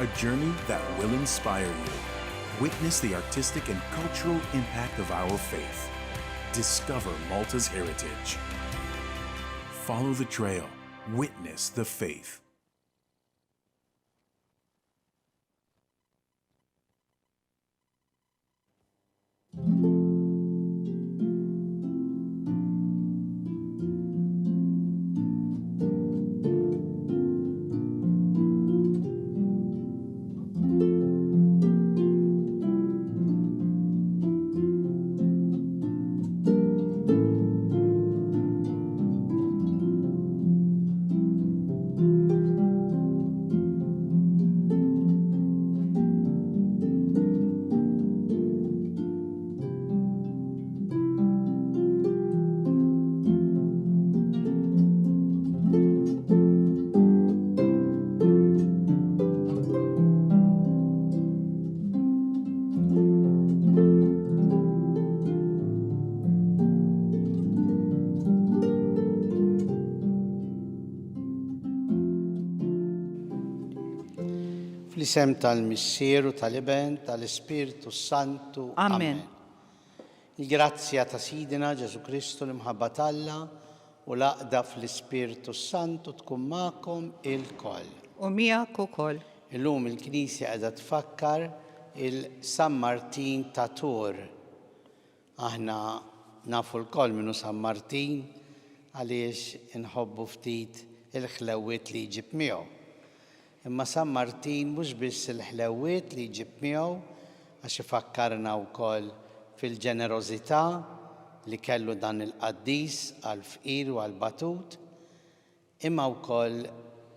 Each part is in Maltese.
A journey that will inspire you. Witness the artistic and cultural impact of our faith. Discover Malta's heritage. Follow the trail. Witness the faith. Fl-isem tal-Missier u tal-Iben, tal-Ispirtu Santu. Amen. Il-grazzja ta' Sidina Ġesu Kristu l-imħabba t'Alla u l-għaqda fl-Ispirtu Santu tkun magħkom ilkoll. U miegħek ukoll. Illum il-Knisja qiegħda tfakkar il-San Martin ta' Tours. Aħna nafu lkoll min hu San Martin għaliex inħobbu ftit il-ħlewwiet li jġib miegħu. Imma San Martin mhux biss il-ħlewwiet li jġib miegħu għax ifakkarna wkoll fil-ġenerożità li kellu dan il-qaddis għall-fqir u għall-batut, Imma wkoll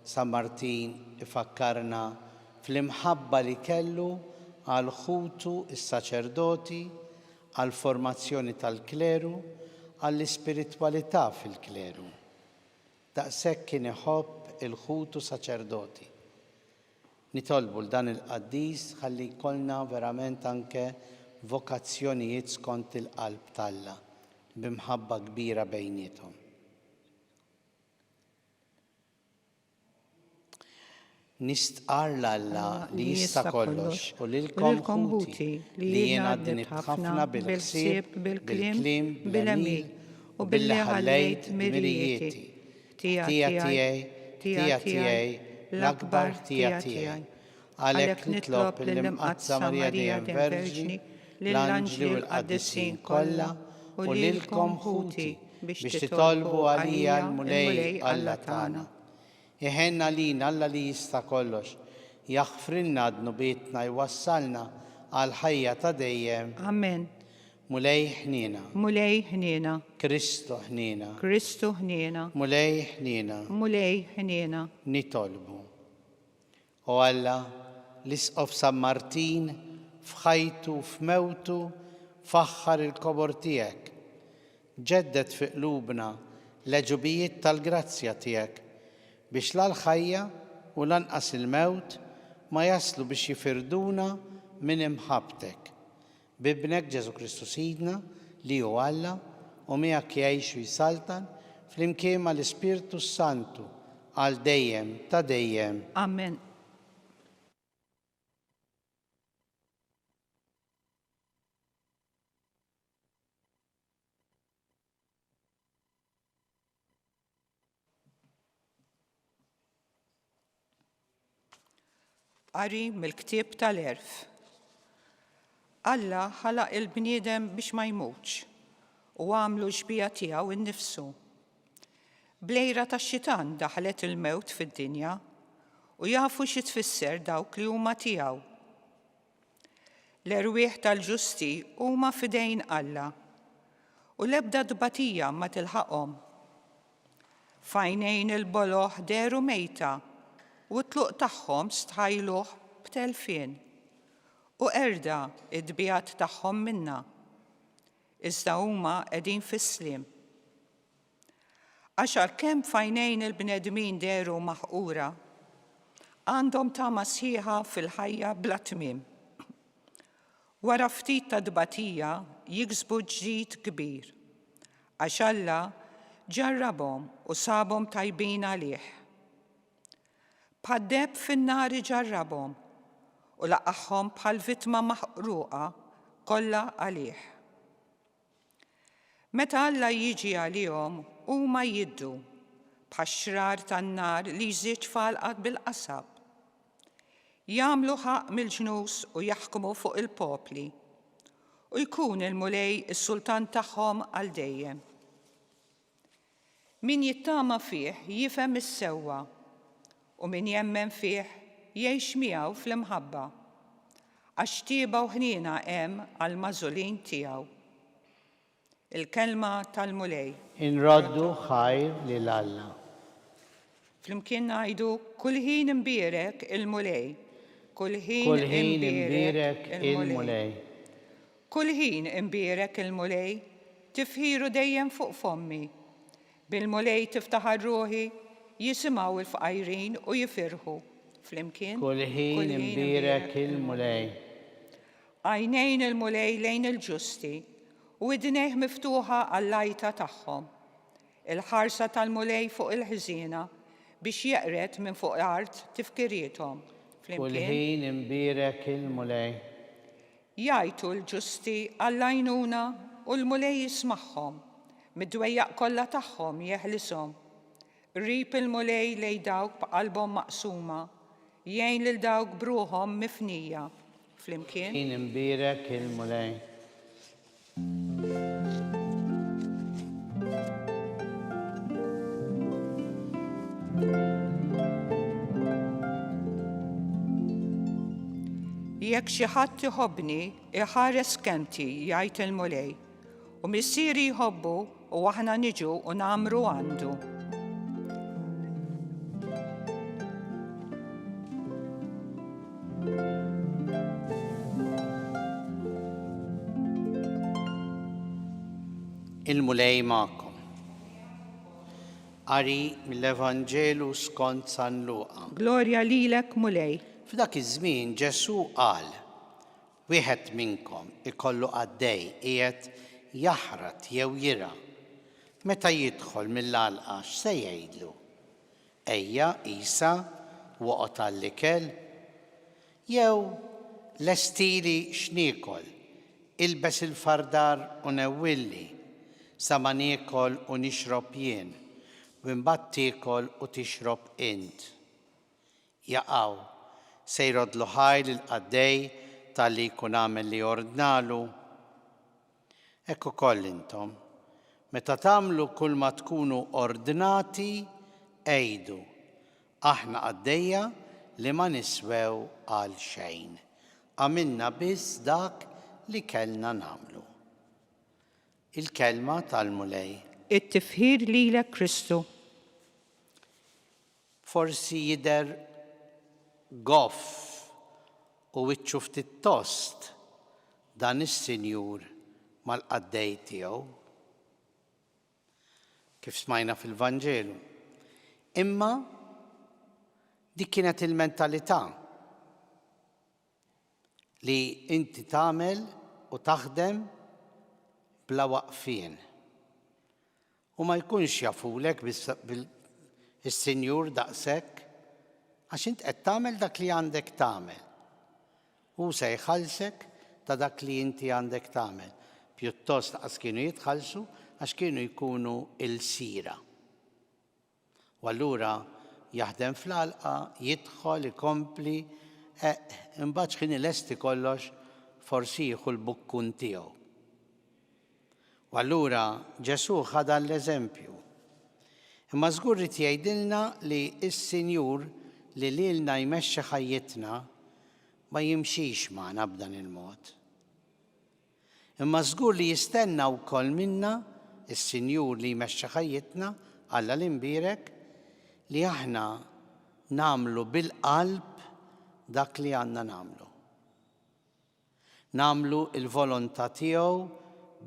San Martin ifakkarna fl-imħabba li kellu għal ħutu s-saċerdoti, għall-formazzjoni tal-kleru, għall-ispiritwalità fil-kleru. Daqshekk kien iħobb 'il ħutu saċerdoti. Nitolbu 'l dan il-qaddis ħalli jkollna verament anke vokazzjonijiet skont il-qalb t'Alla, b'imħabba kbira bejniethom. Nistqarr 'l Alla li jista' kollox u lilkom ħuti li jiena dnibt ħafna bil-ħsieb, bil-kliem, bl-għemil u billi ħallejt dmirijieti. Ħtija tiegħi, ħtija tiegħi, l-akbar ħtija tiegħi. Għalhekk nitlob lill-Imqaddsa Marija Dejjem Verġni, l-anġli u l-qaddisin kollha, u lilkom ħuti, biex titolbu għalija l-Mulej Alla tagħna. Iħenn għalina Alla li jista' kollox, jaħfrilna dnubietna jwassalna għall-ħajja ta' dejjem. Amen. Mulej ħniena. Mulej ħniena. Kristu ħniena. Kristu ħniena. Mulej ħniena. Mulej ħniena. Nitolbu. O Alla, l-Isqof San Martin f'ħajtu u f'mewtu faħħar il-kobor tiegħek. Ġedded fi qlubna l-għeġubijiet tal-grazzja tiegħek, biex la l-ħajja u lanqas il-mewt ma jaslu biex jifirduna minn imħabbtek. B'Ibnek Ġesù Kristu Sidna, li hu Alla, u miegħek jgħix u jsaltan, flimkien mal-Ispirtu s-Santu, għal dejjem ta' dejjem. Amen. Qari mill-Ktieb tal-Għerf. Alla ħalaq il-bniedem biex ma jmutx u għamlu xbieha tiegħu nnifsu. Bl-għira tax-xitan daħlet il-mewt fid-dinja u jafu xi tfisser dawk li huma tiegħu. L-erwieħ tal-ġusti huma f'idejn Alla, u l-ebda tbatija ma tilħaqhom. F'għajnejn il-boloh dehru mejta, u t-tluq tagħhom stħajluh b'telfien, u qerda t-tbiegħed tagħhom minna. Iżda huma qegħdin fis-sliem. Għax għalkemm f'għajnejn il-bnedmin dehru maħqura, għandhom tama sħiħa fil-ħajja bla tmiem. Wara ftit ta' tbatija jiksbu ġid kbir, għax Alla ġarrabhom u sabhom tajbin għalih. Bħad-deheb fin-nar iġarrabhom. U laqagħhom bħal vittma maħruqa kollha għalih. Meta Alla jiġi għalihom, huma jiddu, bħax-xrar tan-nar li jżiġġ f'għalqa bil-qasab. Jagħmlu ħaqq mill-ġnus u jaħkmu fuq il-popli, u jkun il-Mulej is-sultan tagħhom għal dejjem. Min jittama fih jifhem is-sewwa, u min jemmen fih jgħix miegħu fl-imħabba, għax tjieba u ħniena hemm għall-magħżulin tiegħu. Il-Kelma tal-Mulej. Inroddu ħajr lil Alla. Flimkien ngħidu, Kull ħin imbierek il-Mulej. Kull ħin Kull ħin imbierek il-Mulej. Kull ħin imbierek il-Mulej, tifħiru dejjem fuq fommi. Bil-Mulej tiftaħar ruħi, jisimgħu l-fqajrin u jifirħu. Flimkien. Kull ħin imbierek il-Mulej. Għajnejn il-Mulej lejn il-ġusti, u widnejh miftuħa għall-għajta tagħhom. Il-ħarsa tal-Mulej fuq il-ħżiena, biex jeqred minn fuq l-art tifkiriethom. Kull Flimkien. ħin imbierek il-Mulej. Jgħajtu l-ġusti għall-għajnuna u l-Mulej jismagħhom, mid-dwejjaq kollha tagħhom jeħlishom. Qrib il-Mulej lejn dawk b'qalbhom maqsuma, jgħin lil dawk b'ruħhom mifnija. Flimkien. Ħin imbierek il-Mulej. Jekk xi ħadd iħobbni, iħares kelmti, jgħid il-Mulej. U Missieri jħobbu u aħna niġu u ngħammru għandu. Il-Mulej magħkom. Qari mill-Evanġelu skont San Luqa. Glorja lilek, Mulej. F'dak iż-żmien Ġesù qal, Wieħed minnkom ikollu qaddej qiegħed jaħrat jew jirgħa. Meta jidħol mill-għalqa x'se jgħidlu? Ejja, isa, u oqgħod għall-ikel? Jew, Lestili x'niekol, ilbes il-fardar u newwilli, sa ma niekol u nixrob jien, u imbagħad tiekol u tixrob int? Jaqaw, se jroddlu ħajr lill-qaddej talli jkun għamel li ordnalu? Hekk ukoll intom, meta tagħmlu kulma tkunu ordnati, għidu, 'Aħna qaddejja li ma niswew għal xejn. Għamilna biss dak li kellna nagħmlu. Il-Kelma tal-Mulej. It-tifħir lilek Kristu. Forsi jidher goff u wiċċu ftit tost dan is-sinjur mal-qaddej tiegħu, kif smajna fil-Vanġelu. Imma dik kienet il-mentalità li inti tagħmel u taħdem bla waqfien. U ma jkunx jafulek is-Sinjur daqshekk, għax int qed tagħmel dak li għandek tagħmel. Hu se jħallsek ta' dak li inti għandek tagħmel. Pjuttost lanqas kienu jitħallsu għax kienu jkunu ilsira. U allura jaħdem fl-għalqa, jidħol, ikompli, eqq, imbagħad x'ħin ilesti kollox forsi jieħu l-bukkun tiegħu. U allura Ġesù ħa dan l-eżempju. Imma żgur ried jgħidilna li s-Sinjur li lilna jmexxi ħajjitna ma jimxix magħna b'dan il-mod. Imma żgur li jistenna wkoll minna, is-Sinjur li jmexxi ħajjitna, Alla l-Imbierek, li aħna nagħmlu bil-qalb dak li għandna nagħmlu. Nagħmlu l-volontà tiegħu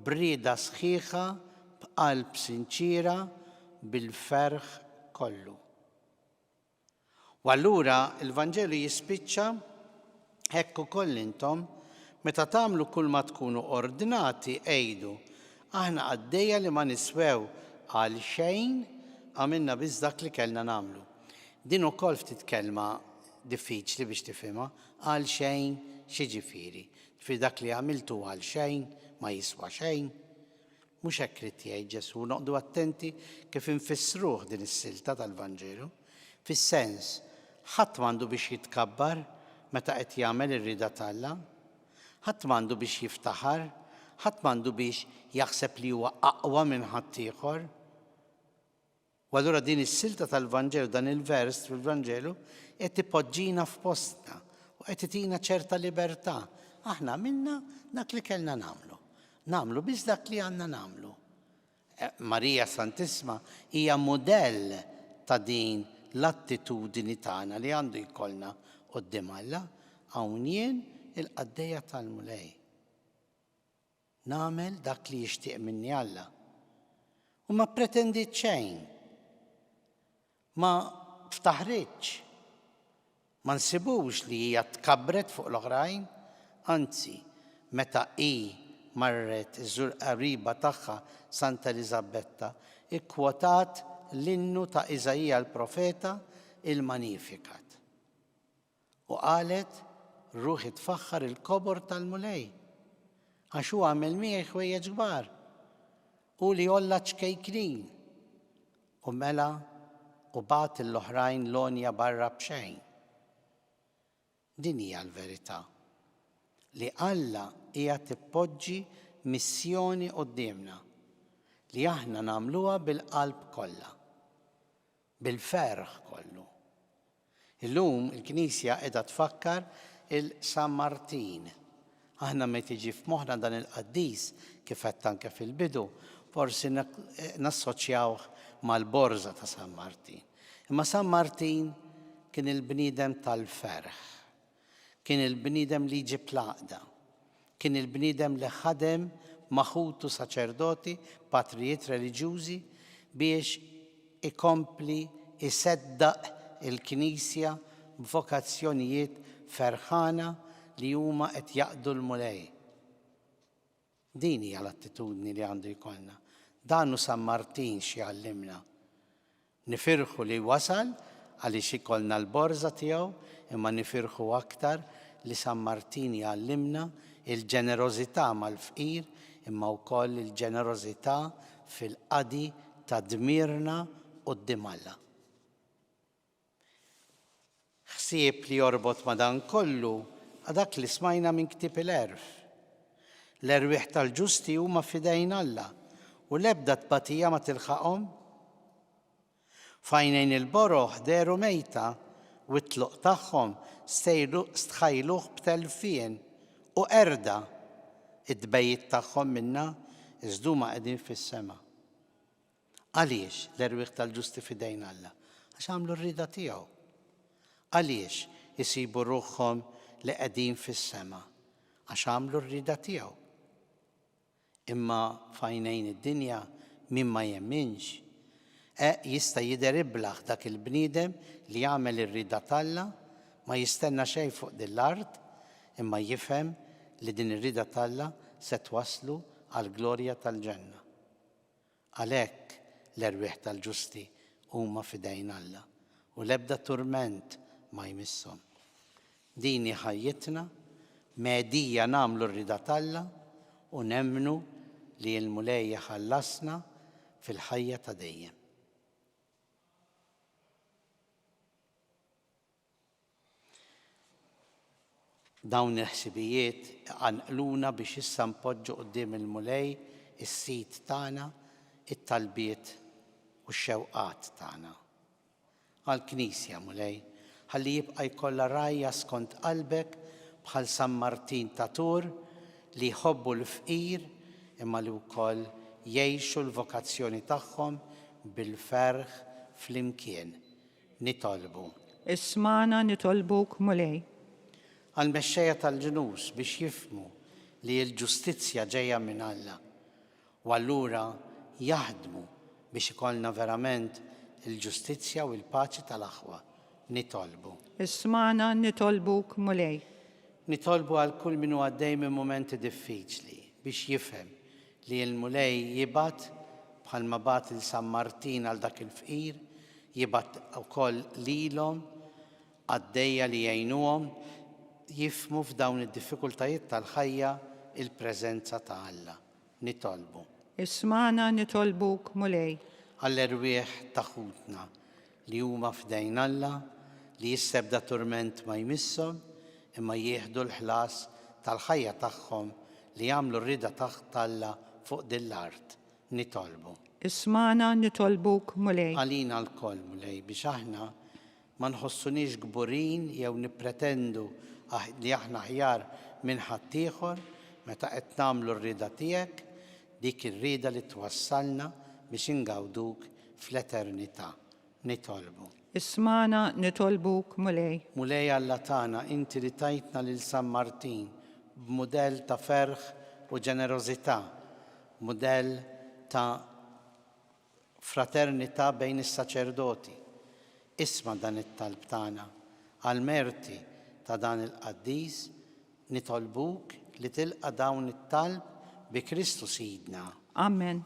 b'rieda sħiħa, b'qalb sinċiera, bil-ferħ kollu. U allura l-Vanġelu jispiċċa, Hekk ukoll intom, meta tagħmlu kulma tkunu ordnati, għidu, 'Aħna qaddejja li ma niswew għal xejn, għamilna biss dak li kellna nagħmlu. Din ukoll ftit kelma. diffiċli biex tifhimha, għalxejn x'jiġifieri? Ġifieri dak li għamilt hu għalxejn, ma jiswa xejn? Mhux hekk ried jgħid Ġesù, noqogħdu attenti kif infissruh din is-silta tal-Vanġelu. Fis-sens, ħadd m'għandu biex jitkabbar meta qed jagħmel ir-rieda t'Alla. Ħadd m'għandu biex jiftaħar, ħadd m'għandu biex jaħseb li huwa aqwa minn ħaddieħor. U allura din is-silta tal-Vanġelu, dan il-vers fil-Vanġelu, qed ipoġġina f'postna u qed itina ċerta libertà. Aħna għamilna dak li kellna nagħmlu. Nagħmlu biss dak li għandna nagħmlu. Eh, Marija Santissma hija mudell ta' din l-attitudni tagħna li għandu jkollna quddiem Alla, hawn jien il-qaddejja tal-Mulej. Nagħmel dak li jixtieq minni Alla. U ma ppretendiet xejn. Ma ftaħritx. Ma nsibux li hija tkabbret fuq l-oħrajn, anzi, meta hi marret iżżur qariba tagħha Santa Eliżabetta, ikkwotat l-innu ta' Iżaija l-profeta, il-Magnificat. U qalet, Ruħi tfaħħar il-kobor tal-Mulej, għax hu għamel miegħi ħwejjeġ kbar, hu li għolla ċ-ċkejknin, u mela u bagħat lill-oħrajn l-għonja barra b'xejn. Din hija l-verità, li Alla qiegħed ipoġġi missjoni quddiemna, li aħna nagħmluha bil-qalb kollha. bil-ferħ kollu. Illum il-Knisja qiegħda tfakkar il San Martin. Aħna meta jiġi f'moħħna dan il-qaddis, kif għedt anke fil-bidu, forsi nassoċjawh mal-borża ta' San Martin. Imma San Martin kien il-bniedem tal-ferħ. Kien il-bniedem li jġib l-għaqda. Kien il-bniedem li ħadem ma' ħutu saċerdoti, patrijiet reliġjużi biex ikompli jseddaq il-Knisja b'vokazzjonijiet ferħana li huma qed jaqdu l-Mulej. Din hija l-attitudni li għandu jkollna. Dan hu San Martin x'jgħallimna. Nifirħu li wasal għaliex ikollna l-borża tiegħu imma nifirħu aktar li San Martin jgħallimna il-ġenerożità mal-fqir imma wkoll il-ġenerożità fil-qadi ta' dmirna quddiem Alla. Ħsieb li jorbot ma' dan kollu a dak li smajna minn Ktieb il-Għerf. L-erwieħ tal-ġusti huma f'idejn Alla, u l-ebda tbatija ma tilħaqhom. F'għajnejn il-boroh dehru mejta, u t-tluq tagħhom stħajluh b'telfien u qerda. It-tbegħid tagħhom minna iżda huma qegħdin fis-sema. Għaliex l-erwieħ tal-ġusti f'idejn Alla? Għax għamlu r-rieda tiegħu. Għaliex isibu ruħhom li qegħdin fis-sema? Għax għamlu r-rieda tiegħu. Imma f'għajnejn id-dinja min ma jemminx, e jista' jidher iblah dak il-bniedem li jagħmel ir-rieda t'Alla, ma jistenna xejn fuq din l-art, imma jifhem li din ir-rieda t'Alla se twasslu għall-glorja tal-ġenna. Għalhekk l-erwieħ tal-ġusti huma f'idejn Alla, u l-ebda turment ma jmisshom. Din hi ħajjitna, mhedija nagħmlu r-rieda t'Alla u nemmnu li l-Mulej iħallasna fil-ħajja ta' dejjem. Dawn il-ħsibijiet iqanqluna biex issa npoġġu quddiem il-Mulej is-Sid tagħna, it-talbiet u x-xewqat tagħna. Għall-Knisja, Mulej, ħalli jibqa' jkollha rgħajja skont qalbek bħal San Martin ta' Tours li jħobbu l-fqir imma li wkoll jgħixu l-vokazzjoni tagħhom bil-ferħ flimkien. Nitolbu. Ismagħna nitolbuk, Mulej. Għall-mexxejja tal-ġnus biex jifhmu li l-ġustizzja ġejja minn Alla u allura jaħdmu biex ikollna verament il-ġustizzja u l-paċi tal-aħwa. Nitolbu. Ismagħna nitolbuk, Mulej. Nitolbu għal kull min hu għaddej minn mumenti diffiċli biex jifhem Li l-Mulej jibgħat, bħalma bagħat lil San Martin għal dak il-fqir, jibgħat ukoll lilhom. qaddejja li jgħinuhom jifhmu f'dawn id-diffikultajiet tal-ħajja il-preżenza ta' Alla. Nitolbu. Ismagħna nitolbuk, Mulej. Għall-erwieħ ta' ħutna li huma f'dejn Alla, li issa ebda turment ma jmisshom, imma jieħdu l-ħlas tal-ħajja tagħhom li jagħmlu r-rieda t'Alla fuq din l-art. Nitolbu. Ismagħna nitolbuk, Mulej. Għalina lkoll, Mulej, biex aħna ma nħossuniex kburin jew nippretendu li aħna aħjar minn ħaddieħor meta qed nagħmlu r-rieda tiegħek, dik ir-rieda li twassalna biex ingawduk fl-eternità. Nitolbu. Ismagħna nitolbuk, Mulej. Mulej Alla tagħna, inti li tajtna lil San Martin b'mudell ta' ferħ u ġenerożità, mudell ta' fraternità bejn is-saċerdoti. Isma' dan it-talb tagħna. Għall-merti ta' dan il-qaddis, nitolbuk li tilqa' dawn it-talb bi Kristu Sidna. Amen.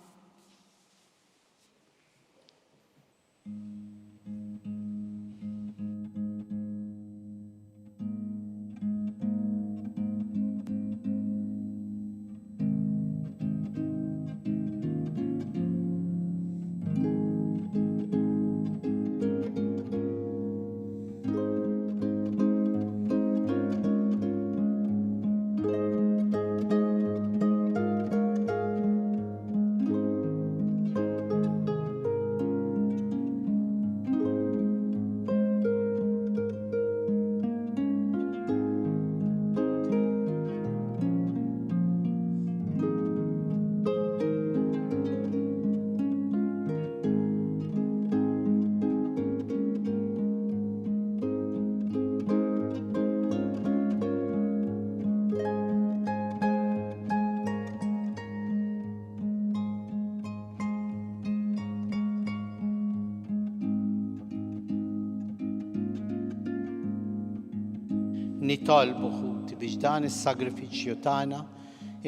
Nitolbu ħuti biex dan is-sagrifiċċju tagħna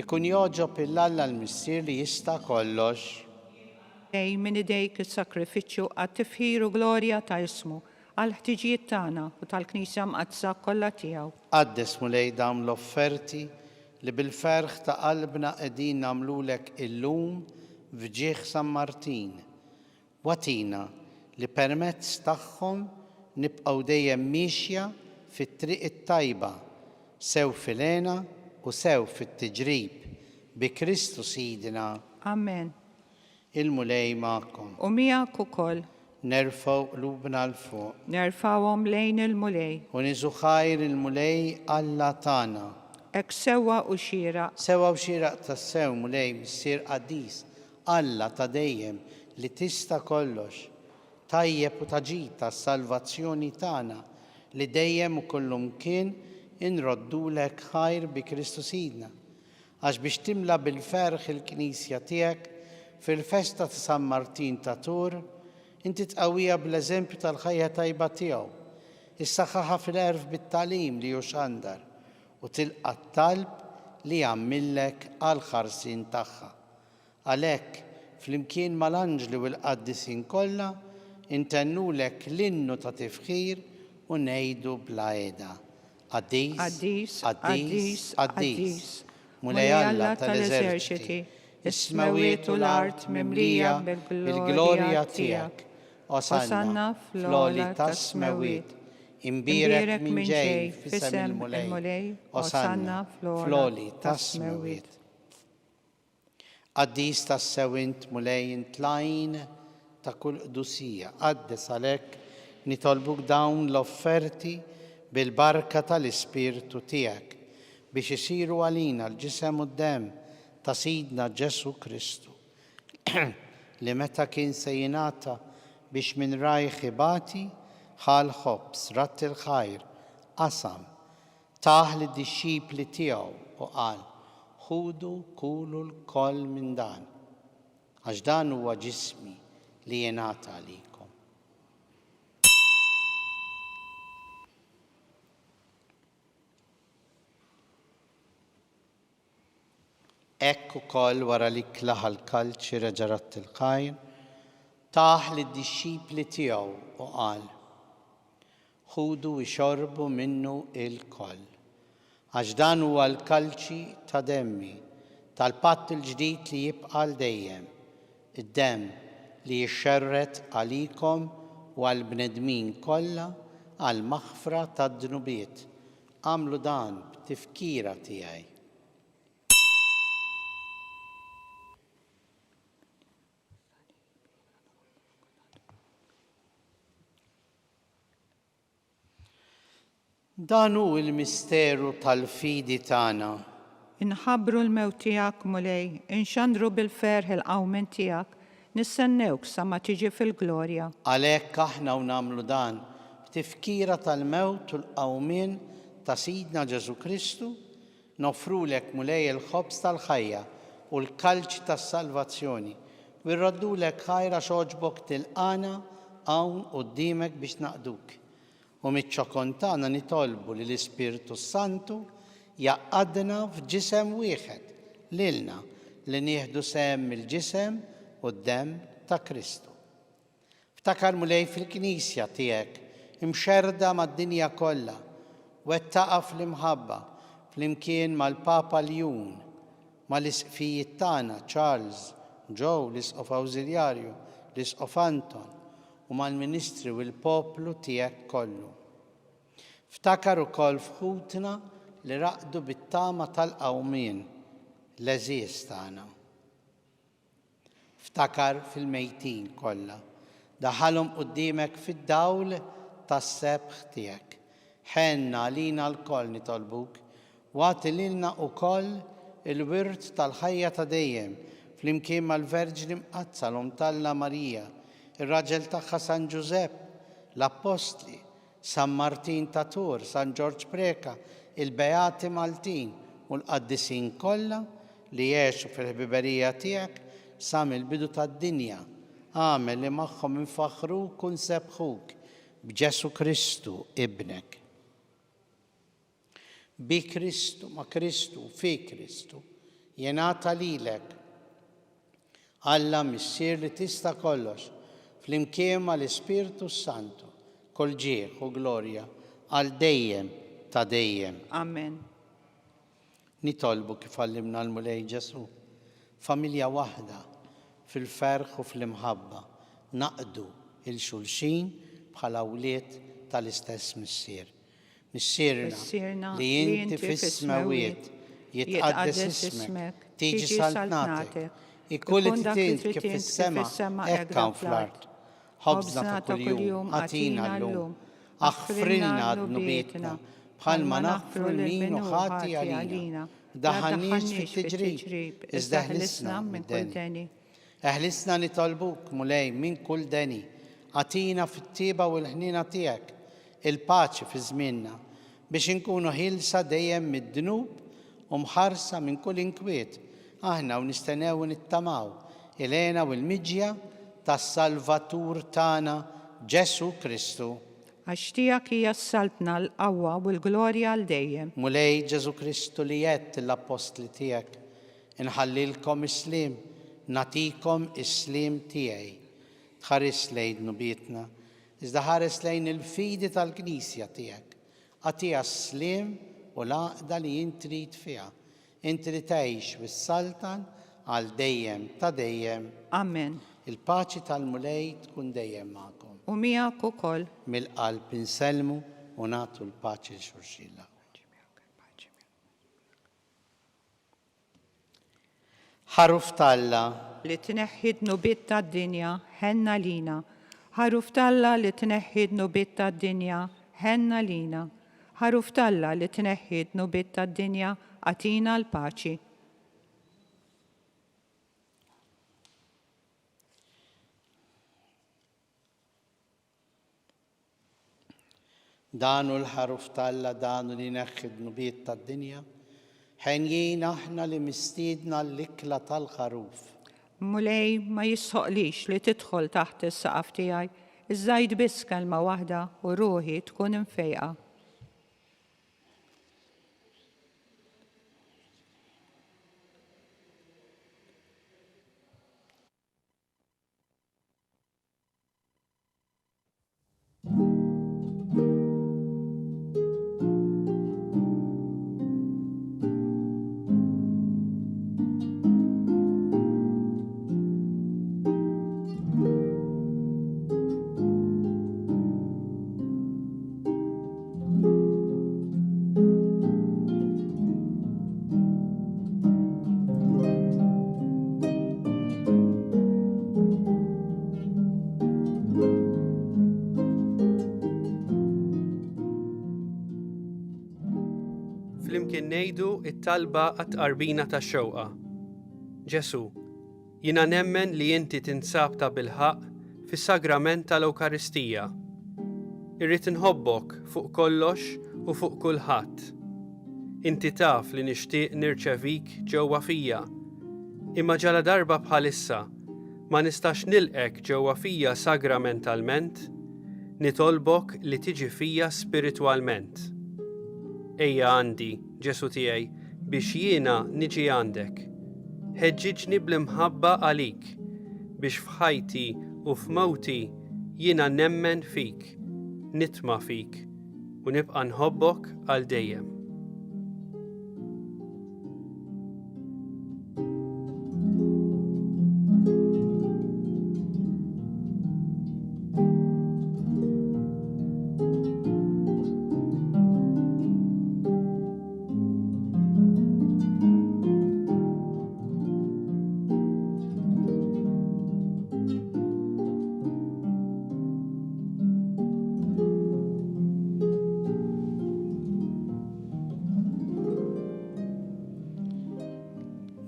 ikun jogħġob 'il Alla l-Missier li jista' kollox. Ej minn idejk is-sagrifiċċju għat-tifħir u glorja ta' ismu, għall-ħtiġijiet tagħna u tal-Knisja Mqaddsa kollha tiegħu. Qaddes, Mulej, dawn l-offerti li bil-ferħ ta' qalbna qegħdin nagħmlulek illum f'ġieħ San Martin, u agħtina li permezz tagħhom nibqgħu dejjem miexja fit-triq it-tajba, sew fil-hena u sew fit-tiġrib, bi Kristu Sidna. Amen. Il-Mulej magħkom. U miegħek ukoll. Nerfgħu qlubna 'l fuq. Nerfgħuhom lejn il-Mulej. U niżu ħajr il-Mulej Alla tagħna. Hekk sewwa u xieraq. Sewwa u xieraq tassew, Mulej, Missier qaddis, Alla ta' dejjem, li tista' kollox, tajjeb u ta' ġid għas-salvazzjoni tagħna, li dejjem u kullumkien inroddulek ħajr bi Kristu Sidna. Għax biex timla bil-ferħ il-Knisja tiegħek fil-festa ta' San Martin ta' Tours, inti tqawwiha bl-eżempju tal-ħajja tajba tiegħu, issaħħaħha fil-għerf bit-tagħlim li hu xandar, u tilqa' t-talb li jagħmillek għall-ħarsien tagħha. Għalhekk, flimkien mal-anġli u l-qaddisin kollha, intennulek l-innu ta' tifħir u ngħidu bla heda, Qaddis, Qaddis, qaddis, qaddis, Mulej Alla tal-eżerċiti, is-smewwiet u l-art mimlija bil-glorja tiegħek. Osanna fl-għoli tas-smewwiet. Imbierek min ġej f'isem il-Mulej. Osanna fl-għoli tas-smewwiet. Qaddis tassew int, Mulej, int l-għajn ta' kull qdusija. Qaddes għalhekk nitolbuk dawn l-offerti bil-barka tal-Ispirtu tiegħek, biex isiru għalina l-ġisem u d-demm ta' Sidna Ġesù Kristu, li meta kien se jingħata biex minn rajh ibati, ħa l-ħobż, radd il-ħajr, qasam, Tah lid-dixxipli tiegħu u qal, Ħudu kulu lkoll minn dan, għax dan huwa ġismi li jingħata għalikom. Hekk ukoll wara li klaħa l-kalċi reġa' radd il-ħajr, tah lid-dixxipli tiegħu u qal, Ħudu ixorbu minnu ilkoll. Għax dan huwa l-kalċi ta' demmi, tal-patt il-ġdid li jibqa' għal dejjem, id-demm li jixxerred għalikom u għall-bnedmin kollha għall-maħfra tad-dnubiet. Agħmlu dan b'tifkira tiegħi. Dan hu l-misteru tal-fidi tagħna. Inħabbru l-mewt tiegħek, Mulej, inxandru bil-ferħ il-qawmien tiegħek, nistennewk sa ma tiġi fil-glorja. Għalhekk aħna u nagħmlu dan b'tifkira tal-mewt u l-qawmien ta' Sidna Ġesù Kristu, Noffrulek, Mulej, il-ħobż tal-ħajja u l-kalċi tas-salvazzjoni, u rroddulek ħajr għax għoġbok tilqagħna hawn quddiemek biex naqduk. U miċ-ċokon tagħna nitolbu li l-Ispirtu s-Santu jgħaqqadna f'ġisem wieħed, lilna li nieħdu sehem mill-ġisem u d-demm ta' Kristu. Ftakar Mulej fil-Knisja tiegħek imxerrda mad-dinja kollha, wettaqha fl-imħabba flimkien mal-Papa Ljun, mal-Isqfijiet tagħna Charles, Joe, l-Isqof Awżiljarju, l-Isqof Anton, u mal-ministri u l-poplu tiegħek kollu. Ftakar ukoll f'ħutna li raqdu bit-tama tal-qawmien, l-għeżież tagħna. Ftakar fil-mejtin kollha. Daħħalhom quddiemek fid-dawl tas-sebħ tiegħek. Ħenn għalina lkoll nitolbuk, u agħti lilna ukoll il-wirt tal-ħajja ta' dejjem, flimkien mal-Verġni Mqaddsa l-Omm t'Alla Marija, ir-raġel tagħha San Ġużepp, l-Appostli, San Martin ta' Tours, San Ġorġ Preca, il-Beati Maltin u l-qaddisin kollha li għexu fil-ħbiberija tiegħek sa mill-bidu tad-dinja, agħmel li magħhom infaħħruk u nsebbħuk b'Ġesù Kristu, Ibnek. Bi Kristu, ma' Kristu, fi Kristu, jingħata lilek, Alla Missier li tista' kollox, flimkien mal-Ispirtu s-Santu, kull ġieħ u glorja għal dejjem ta' dejjem. Amen. Nitolbu kif għallimna l-Mulej Ġesù, familja waħda, fil-ferħ u fl-imħabba, naqdu 'l xulxin bħala wlied tal-istess Missier. Missierna li inti fis-smewwiet, jitqaddes ismek, tiġi saltnatek, ikun li trid int kif fis-sema hekk hawn fl-art. Ħobżna ta' kuljum agħtina llum. Aħfrilna dnubietna bħalma naħfru 'l min hu ħati għalina. Daħħalniex fit-tiġrib, iżda eħlisna mid-deni. Eħlisna nitolbuk, Mulej, minn kull deni. Agħtina fit-tjieba u l-ħniena tiegħek il-paċi fi żmienna, biex inkunu ħielsa dejjem mid-dnub u mħarsa minn kull inkwiet, aħna u nistennew u nittamaw il-hena u l-miġja tas-Salvatur tagħna Ġesù Kristu. Għax tiegħek hija s-saltna, l-qawwa u l-glorja għal dejjem. Mulej Ġesù Kristu li għedt lill-appostli tiegħek, Inħallilkom is-sliem, nagħtikom is-sliem tiegħi. Tħarisx lejn dnubietna, iżda ħares lejn il-fidi tal-Knisja tiegħek. Agħtiha s-sliem u l-għaqda li int trid fiha, inti li tgħix u ssaltan għal dejjem ta' dejjem. Amen. Il-paċi tal-Mulej tkun dejjem magħkom. U miegħek ukoll. Mill-qalb insellmu u nagħtu l-paċi 'l xulxin l-aħwa. Ħaruf t'Alla. Li tneħħi d-dnubiet tad-dinja, ħenn għalina. Ħaruf t'Alla li tneħħi d-dnubiet tad-dinja, ħenn għalina. Ħaruf t'Alla li tneħħi d-dnubiet tad-dinja, agħtina l-paċi. Dan hu l-Ħaruf t'Alla, dan hu li jneħħi d-dnubiet tad-dinja. Henjin aħna li mistiedna għall-ikla tal-Ħaruf. Mulej, ma jistħoqqlix li tidħol taħt is-saqaf tiegħi, iżda għid biss kelma waħda u ruħi tkun imfejqa. Flimkien ngħidu t-talba għat-tqarbina tax-xewqa. Ġesù, jiena nemmen li inti tinsab tabilħaqq fis-sagrament tal-Ewkaristija. Irrid inħobbok fuq kollox u fuq kulħadd. Inti taf li nixtieq nirċevik ġewwa fija, imma ġaladarba bħalissa ma nistax nilqgħek ġewwa fija sagramentalment, Nitolbok li tiġi fija spiritwalment. Ejja għandi, Ġesù tiegħi, biex jiena niġi għandek. Ħeġġiġni bl-imħabba għalik, biex f'ħajti u f'mewti jiena nemmen fik, nitma' fik, u nibqa' nħobbok għal dejjem.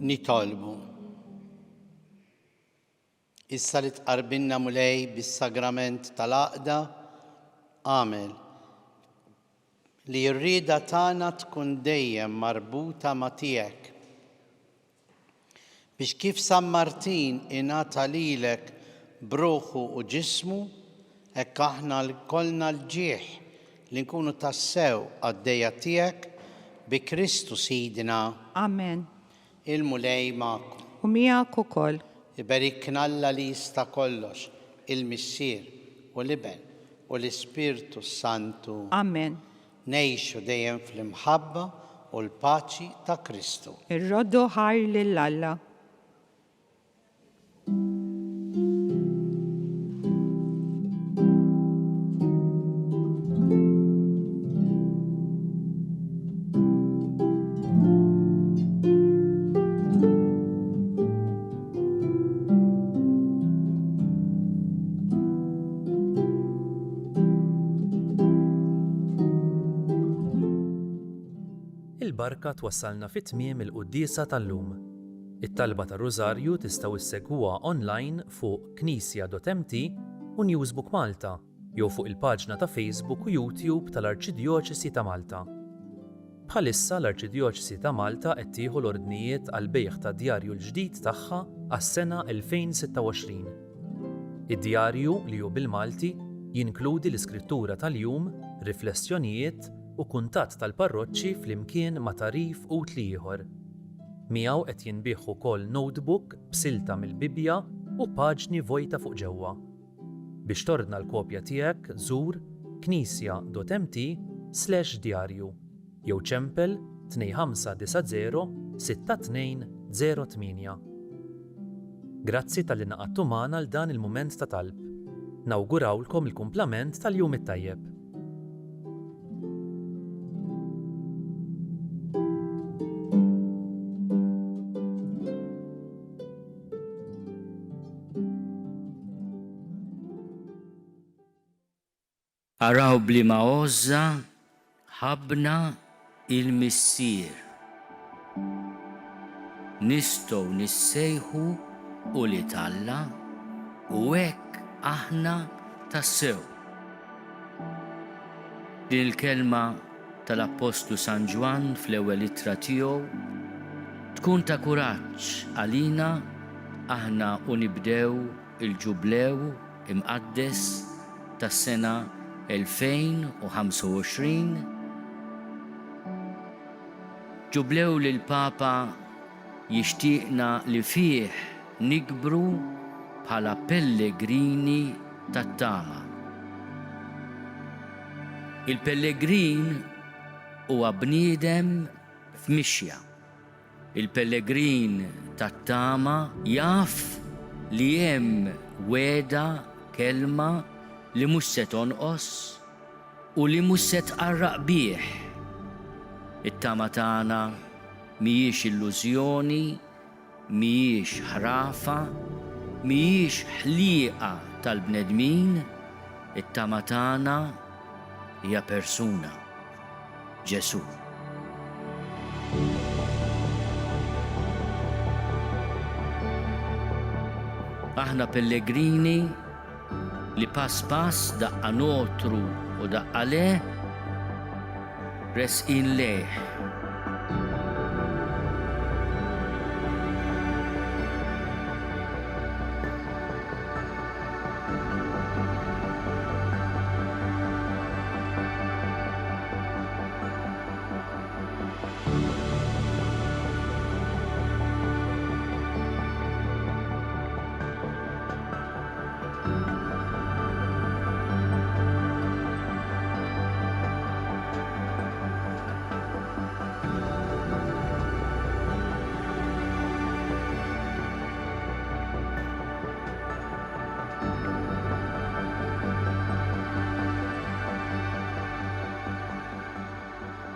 Nitolbu. Issa li tqarbinna Mulej bis-sagrament tal-għaqda, agħmel li r-rieda tagħna tkun dejjem marbuta ma' tiegħek. Biex kif San Martin ingħata lilek b'ruħu u ġismu, hekk aħna jkollna l-ġieħ li nkunu tassew qaddejja tiegħek bi Kristu Sidna. Amen. Il-Mulej magħkom. U miegħek ukoll. Iberikna Alla li jista' kollox, il-Missier, u l-Iben, u l-Ispirtu s-Santu. Amen. Ngħixu dejjem fl-imħabba u l-paċi ta' Kristu. Irroddu ħajr lil Alla. Il-barka twassalna fi tmiem il-quddiesa tal-lum. It-talba tar-Rużarju tistgħu issegwuha online fuq knisja.mt u Newsbook Malta jew fuq il-paġna ta' Facebook u YouTube tal-Arċidjoċesi ta' Malta. Bħalissa l-Arċidjoċesi ta' Malta qed tieħu l-ordnijiet għall-bejgħ tad-djarju l-ġdid tagħha għas-sena 2026. Id-djarju, li hu bil-Malti, jinkludi l-iskrittura tal-jum, riflessjonijiet u kuntatt tal-parroċċi flimkien ma' tagħrif utli ieħor. Miegħu qed jinbiegħ ukoll notebook b'silta mill-Bibbja u paġni vojta fuq ġewwa. Biex tordna l-kopja tiegħek żur knisja.mt/djarju jew ċempel 2590 6208. Grazzi talli ngħaqadtu magħna għal dan il-mument ta' talb. Nawgurawlkom il-kumplament tal-jum it-tajjeb. Araw b'liema għożża ħabbna il-Missier. Nistgħu nissejħu ulied Alla u hekk aħna tassew. Din il-kelma tal-Appostlu San Ġwann fl-ewwel ittra tiegħu tkun ta' kuraġġ għalina aħna u nibdew il-Ġublew Imqaddes tas-sena 2025, Ġublew li l-Papa jixtieqna li fih nikbru bħala pellegrini tat-tama. Il-pellegrin huwa bniedem f'mixja. Il-pellegrin tat-tama jaf li hemm wegħda, kelma li mhux se tonqos u li mhux se tqarraq bih. It-tama tagħna mhijiex illużjoni, mhijiex ħrafa, mhijiex ħlieqa tal-bnedmin, it-tama tagħna hija persuna, Ġesù. Aħna pellegrini li pass pass, daqqa nogħtru u daqqa le, resqin lejh.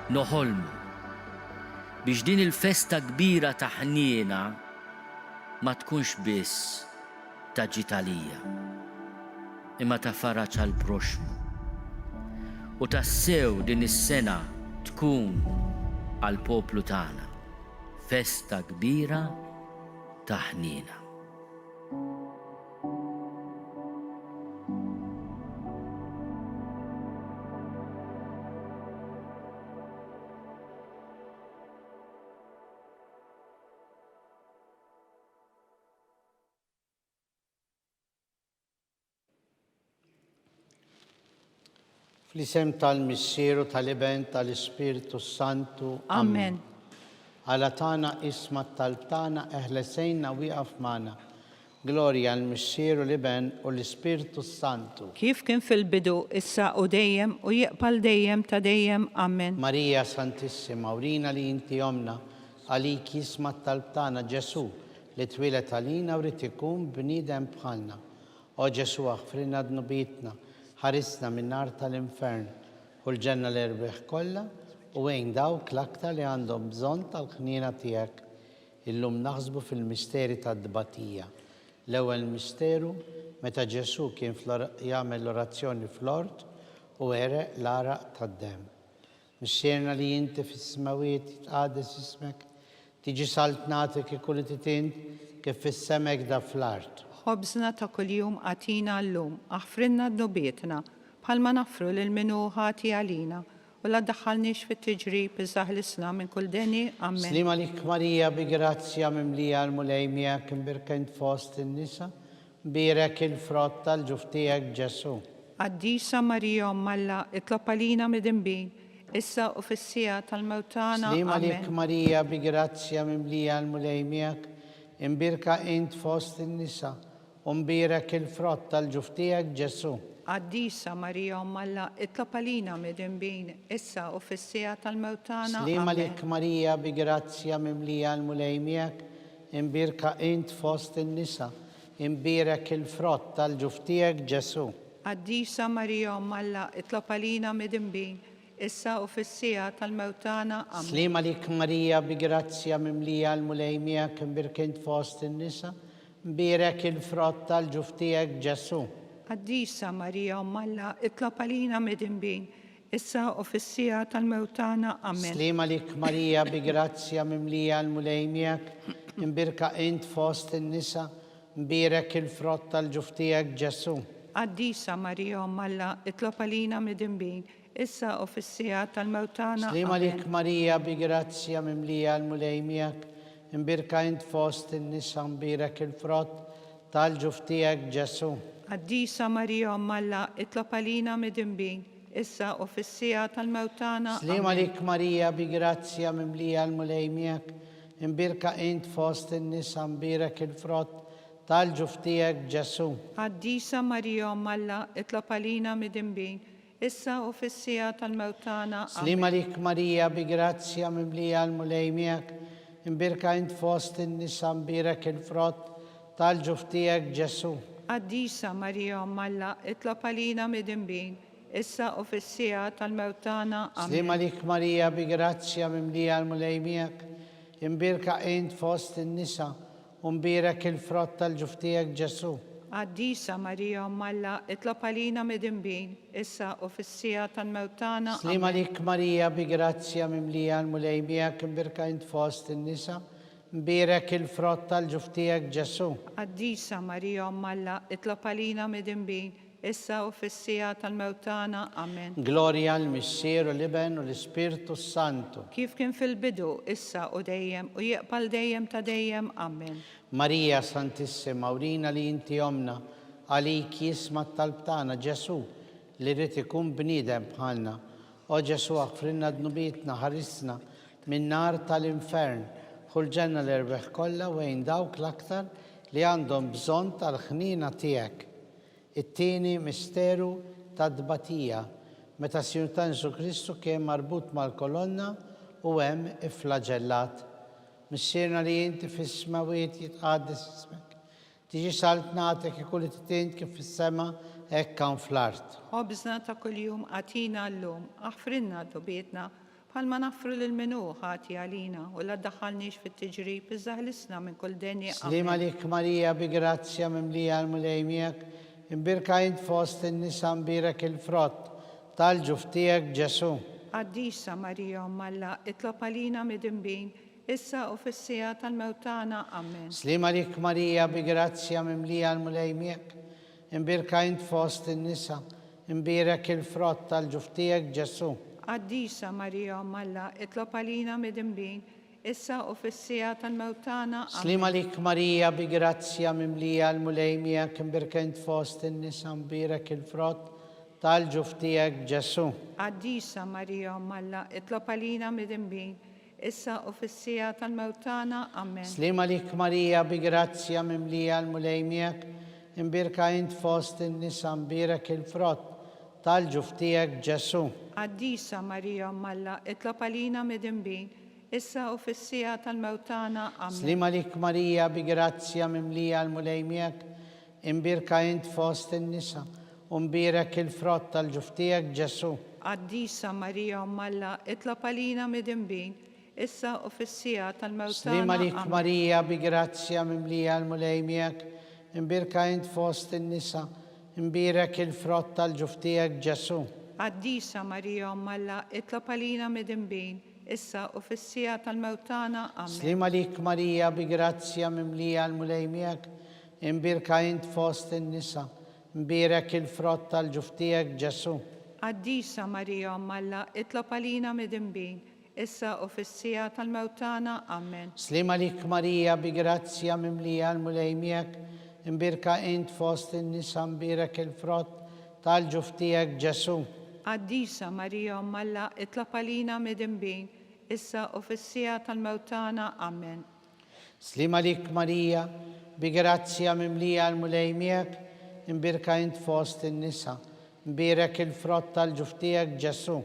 Noħolmu biex din il-festa kbira ta' ħniena ma tkunx biss ta' ġid għalija, imma ta' faraġ għall-proxxmu. U tassew din is-sena tkun għall-poplu tagħna festa kbira ta' ħniena. Fl-isem tal-Missier u tal-Iben tal-Ispirtu s-Santu. Amen. Alla tagħna isma' t-talb tagħna eħles għinna wieqaf magħna. Glorja għall-Missier u l-Iben u l-Ispirtu s-Santu. Kif kien fil-bidu, issa u dejjem, u jibqa' għal dejjem ta' dejjem. Amen. Marija Santissima, urina li inti Ommna, għalik jisma' t-talb tagħna Ġesù, li twieled għalina u ried ikun bniedem bħalna. O Ġesù aħfrilna dnubietna, ħarisna min-nar tal-infern, ħu l-ġenna l-erwieħ kollha u għin dawk l-aktar li għandhom bżonn tal-ħniena tiegħek. Illum naħsbu fil-misteri tat-tbatija. L-ewwel misteru, meta Ġesù kien jagħmel l-orazzjoni fl-ort u għereq l-għaraq tad-demm. Missierna li inti fis-smewwiet jitqades ismek, tiġi saltnatek ikun li trid int kif fis-sema hekda fl-art. Ħobżna ta' kuljum agħtina llum, aħfrilna dnubietna, bħalma naħfru lil min hu ħati għalina, U la ddaħħalniex fit-tiġrib, iżda ħlisna minn kull deni. Ammen. Sliem għalik Marija bi grazzja mimlija l-Mulej miegħek imbierka int fost in-nisa, mbierek il-frott tal-ġuf tiegħek Ġesù. Qaddisa Marija Omm Alla, itlob għalina midinbin, issa u fis-siegħa tal-mewt tagħna. Sliem Ammen. għalik Marija bi grazzja mimlija l-Mulej miegħek, imbierka int fost in-nisa, U mbierek il-frott tal-ġuf tiegħek, Ġesù. Qaddisa Marija Omm Alla, itlob għalina midinbin, issa u fis-siegħa tal-mewt tagħna. Sliem Amen. għalik Marija bi grazzja mimlija l-Mulej miegħek, imbierka int fost in-nisa, imbierek il-frott tal-ġuf tiegħek, Ġesù. Qaddisa Marija Omm Alla, itlob għalina midinbin, issa u fis-siegħa tal-mewt tagħna. Amen. Sliem għalik Marija bi grazzja mimlija l-Mulej miegħek, imbierka int fost in-nisa, Mbierek il-frott tal-ġuf tiegħek, Ġesù. Qaddisa Marija Omm Alla, itlob għalina midinbin, issa u fis-siegħa tal-mewt tagħna. Amen. Sliem għalik Marija bi grazzja mimlija l-Mulej miegħek, imbierka int fost in-nisa, mbierek il-frott tal-ġuf tiegħek, Ġesù. Qaddisa Marija Omm Alla, itlob għalina midinbin, issa u fis-siegħa tal-mewt tagħna. Sliem Amen. għalik Marija bi grazzja mimlija l-Mulej miegħek, imbierka int fost in-nisa mbierek il-frott tal-ġuf tiegħek Ġesù. Qaddisa Marija Omm Alla, itlob għalina midinbin, issa u fis-siegħa tal-mewt tagħna. Sliem Amen. għalik Marija bi grazzja mimlija l-Mulej miegħek, imbierka int fost in-nisa mbierek il-frott tal-ġuf tiegħek Ġesù. Qaddisa Marija Omm Alla, itlob għalina midinbin, issa u fis-siegħa tal-mewt tagħna. Amen. Sliem għalik Marija bi grazzja mimlija l-Mulej miegħek, imbierka int fost in-nisa mbierek il-frott tal-ġuf tiegħek Ġesù. Qaddisa Marija Omm Alla, itlob għalina midinbin, issa u fis-siegħa tal-mewt tagħna. Sliem Amen. għalik Marija bi grazzja mimlija l-Mulej miegħek, imbierka int fost in-nisa U mbierek il-frott tal-ġuf tiegħek, Ġesù. Qaddisa Marija Omm Alla, itlob għalina midinbin, issa u fis-siegħa tal-mewt tagħna. Sliem Amen. għalik Marija bi grazzja mimlija l-Mulej miegħek imbierka int fost in-nisa, Mbierek il-frott tal-ġuf tiegħek, Ġesù. Qaddisa Marija Omm Alla, itlob għalina midinbin, issa u fis-siegħa tal-mewt tagħna. Amen. Glorja l-Missier u l-Iben u l-Ispirtu s-Santu. Kif kien fil-bidu, issa u dejjem, u jibqa' għal dejjem ta' dejjem. Amen. Marija Santissima, urina li inti Ommna, għalik jisma' t-talb tagħna, Ġesù, li ried ikun bniedem bħalna. O Ġesù aħfrilna dnubietna, ħarisna min-nar tal-infern, ħu l-ġenna l-erwieħ kollha u għin dawk l-aktar li għandhom bżonn tal-ħniena tiegħek. It-tieni misteru tat-tbatija, meta s-Sinjur tagħna Ġesù Kristu kien marbut mal-kolonna u hemm ifflaġellat. Missierna li inti fis-smewwiet jitqaddes ismek. Tiġi saltnatek, ikun li trid int kif fis-sema hekk hawn fl-art. Ħobżna ta' kuljum agħtina llum, aħfrilna dnubietna, bħalma naħfru lil min hu ħati għalina, u la ddaħħalniex fit-tiġrib, iżda ħlisna minn kull deni. Amen. Sliem għalik Marija, bi grazzja mimlija l-Mulej miegħek, imbierka int fost in-nisa mbierek il-frott tal-ġuf tiegħek Ġesù. Qaddisa Marija Omm Alla, itlob għalina midinbin, Issa u fis-siegħa tal-mewt tagħna. Amen. Sliem għalik Marija, bi grazzja mimlija l-Mulej miegħek, imbierka int fost in-nisa, imbierek il-frott tal-ġuf tiegħek Ġesù. Qaddisa Marija Omm Alla, itlob għalina midinbin, issa u fis-siegħa tal-mewt tagħna. Amen. Sliem għalik Marija, bi grazzja mimlija l-Mulej miegħek, imbierka int fost in-nisa, imbierek il-frott tal-ġuf tiegħek Ġesù. Qaddisa Marija Omm Alla, itlob għalina midinbin, Issa u fis-siegħa tal-mewt tagħna. Amen. Sliem għalik Marija, bi grazzja mimlija l-Mulej miegħek, imbierka int fost in-nisa mbierek il-frott tal-ġuf tiegħek Ġesù. Qaddisa Marija Omm Alla, itlob għalina midinbin, issa u fis-siegħa tal-mewt tagħna. Amen. Sliem għalik Marija, bi grazzja mimlija l-Mulej miegħek, imbierka int fost in-nisa, u mbierek il-frott tal-ġuf tiegħek Ġesù. Qaddisa Marija Omm Alla, itlob għalina midinbin, issa u fis-siegħa tal-mewt Sliem tagħna. għalik Amen. Marija, bi grazzja mimlija l-Mulej miegħek, imbierka int fost in-nisa, imbierek il-frott tal-ġuf tiegħek Ġesù. Qaddisa Marija Omm Alla, itlob għalina midinbin, issa u fis-siegħa tal-mewt tagħna. Amen. Sliem għalik Marija, bi grazzja mimlija l-Mulej miegħek, imbierka int fost in-nisa, Mbierek il-frott tal-ġuf tiegħek, Ġesù. Qaddisa Marija Omm Alla, itlob għalina midinbin, issa u fis-siegħa tal-mewt tagħna. Amen. Sliem għalik Marija, bi grazzja mimlija l-Mulej miegħek, imbierka int fost in-nisa mbierek il-frott tal-ġuf tiegħek, Ġesù. Qaddisa Marija Omm Alla, itlob għalina midinbin, issa u fis-siegħa tal-mewt tagħna. Amen. Sliem għalik Marija, bi grazzja mimlija l-Mulej miegħek, imbierka int fost in-nisa, mbierek il-frott tal-ġuf tiegħek Ġesù.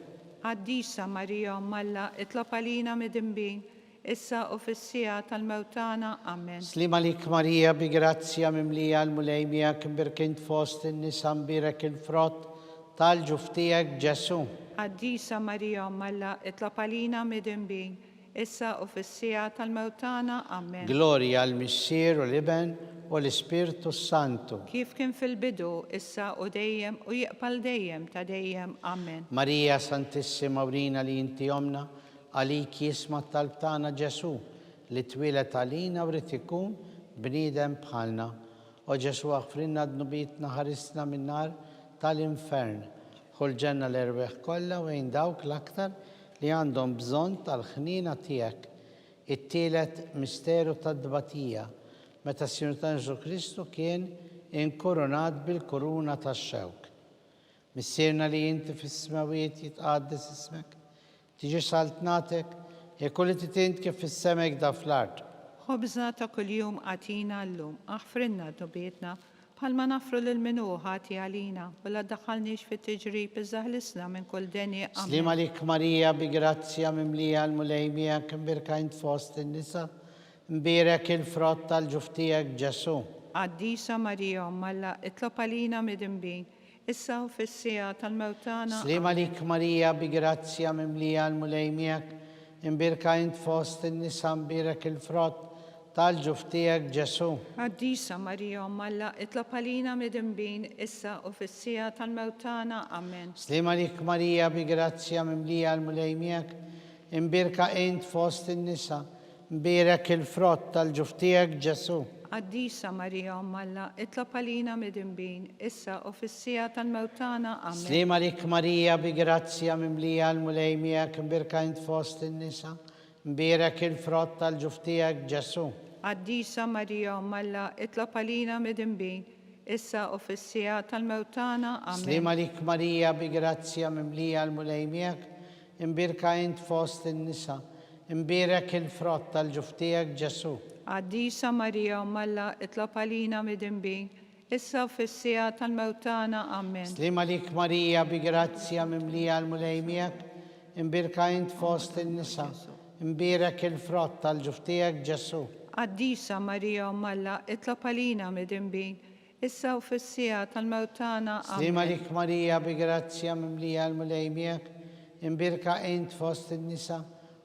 Qaddisa Marija Omm Alla, itlob għalina midinbin, issa u fis-siegħa tal-mewt tagħna. Amen. Sliem għalik Marija, bi grazzja mimlija l-Mulej miegħek, imbierka int fost in-nisa, mbierek il-frott tal-ġuf tiegħek Ġesù. Qaddisa Marija Omm Alla, itlob għalina midinbin, issa u fis-siegħa tal-mewt tagħna. Amen. Glorja għall-Missier u l-Iben u l-Ispirtu s-Santu. Kif kien fil-bidu, issa u dejjem, u jibqa' għal dejjem ta' dejjem. Amen. Marija Santissima urina li inti Ommna, għalik jisma' t-talb tagħna Ġesù, li twieled għalina u ried ikun bniedem bħalna. O Ġesù aħfrilna dnubietna ħarisna min-nar tal-infern. Ħu l-ġenna l-erwieħ kollha u għin dawk l-aktar li għandhom bżonn tal-ħniena tiegħek. It-tielet misteru tat-tbatija, meta s-Sinjur tagħna Ġesù Kristu kien inkurunat bil-kuruna tax-xewk. Missierna li inti fis-smewwiet jitqaddes ismek, tiġi saltnatek, ikun li trid int kif fis-sema hekk da fl-art. Ħobżna ta' kuljum agħtina llum, aħfrilna dnubietna, Bħalma naħfru lil min hu ħati għalina, u la ddaħħalniex fit-tiġrib, iżda ħlisna minn kull deni. Amen. Sliem għalik Marija, bi grazzja mimlija l-Mulej miegħek, imbierka int fost in-nisa, mbierek il-frott tal-ġuf tiegħek Ġesù. Qaddisa Marija Omm Alla, itlob għalina midinbin, issa u fis-siegħa tal-mewt tagħna. Sliem għalik Marija, bi grazzja mimlija l-Mulej miegħek, imbierka int fost in-nisa, mbierek il-frott tal-ġuf tiegħek Ġesù. Qaddisa Marija Omm Alla, itlob għalina midinbin, issa u fis-siegħa tal-mewt tagħna. Amen. Sliem għalik Marija, bi grazzja mimlija l-Mulej miegħek, imbierka int fost in-nisa, Mbierek il-frott tal-ġuf tiegħek, Ġesù. Qaddisa Marija Omm Alla, itlob għalina midinbin, issa u fis-siegħa tal-mewt tagħna. Amen. Sliem għalik Marija, bi grazzja mimlija l-Mulej miegħek, imbierka int fost in-nisa, mbierek il-frott tal-ġuf tiegħek, Ġesù. Qaddisa Marija Omm Alla, itlob għalina midinbin, issa u fis-siegħa tal-mewt tagħna. Amen. Sliem għalik Marija, bi grazzja mimlija l-Mulej miegħek, Imbierka int fost in-nisa, imbierek il-frott tal-ġuf tiegħek, Ġesù. Qaddisa Marija Omm Alla, itlob għalina midinbin, issa u fis-siegħa tal-mewt tagħna. Amen. Sliem għalik Marija, bi grazzja mimlija l-Mulej miegħek, imbierka int fost in-nisa, imbierek il-frott tal-ġuf tiegħek, Ġesù. Qaddisa Marija Omm Alla, itlob għalina midinbin, Issa u fis-siegħa tal-mewt tagħna. Amen. Sliem għalik Marija, bi grazzja mimlija l-Mulej miegħek, imbierka int fost in-nisa,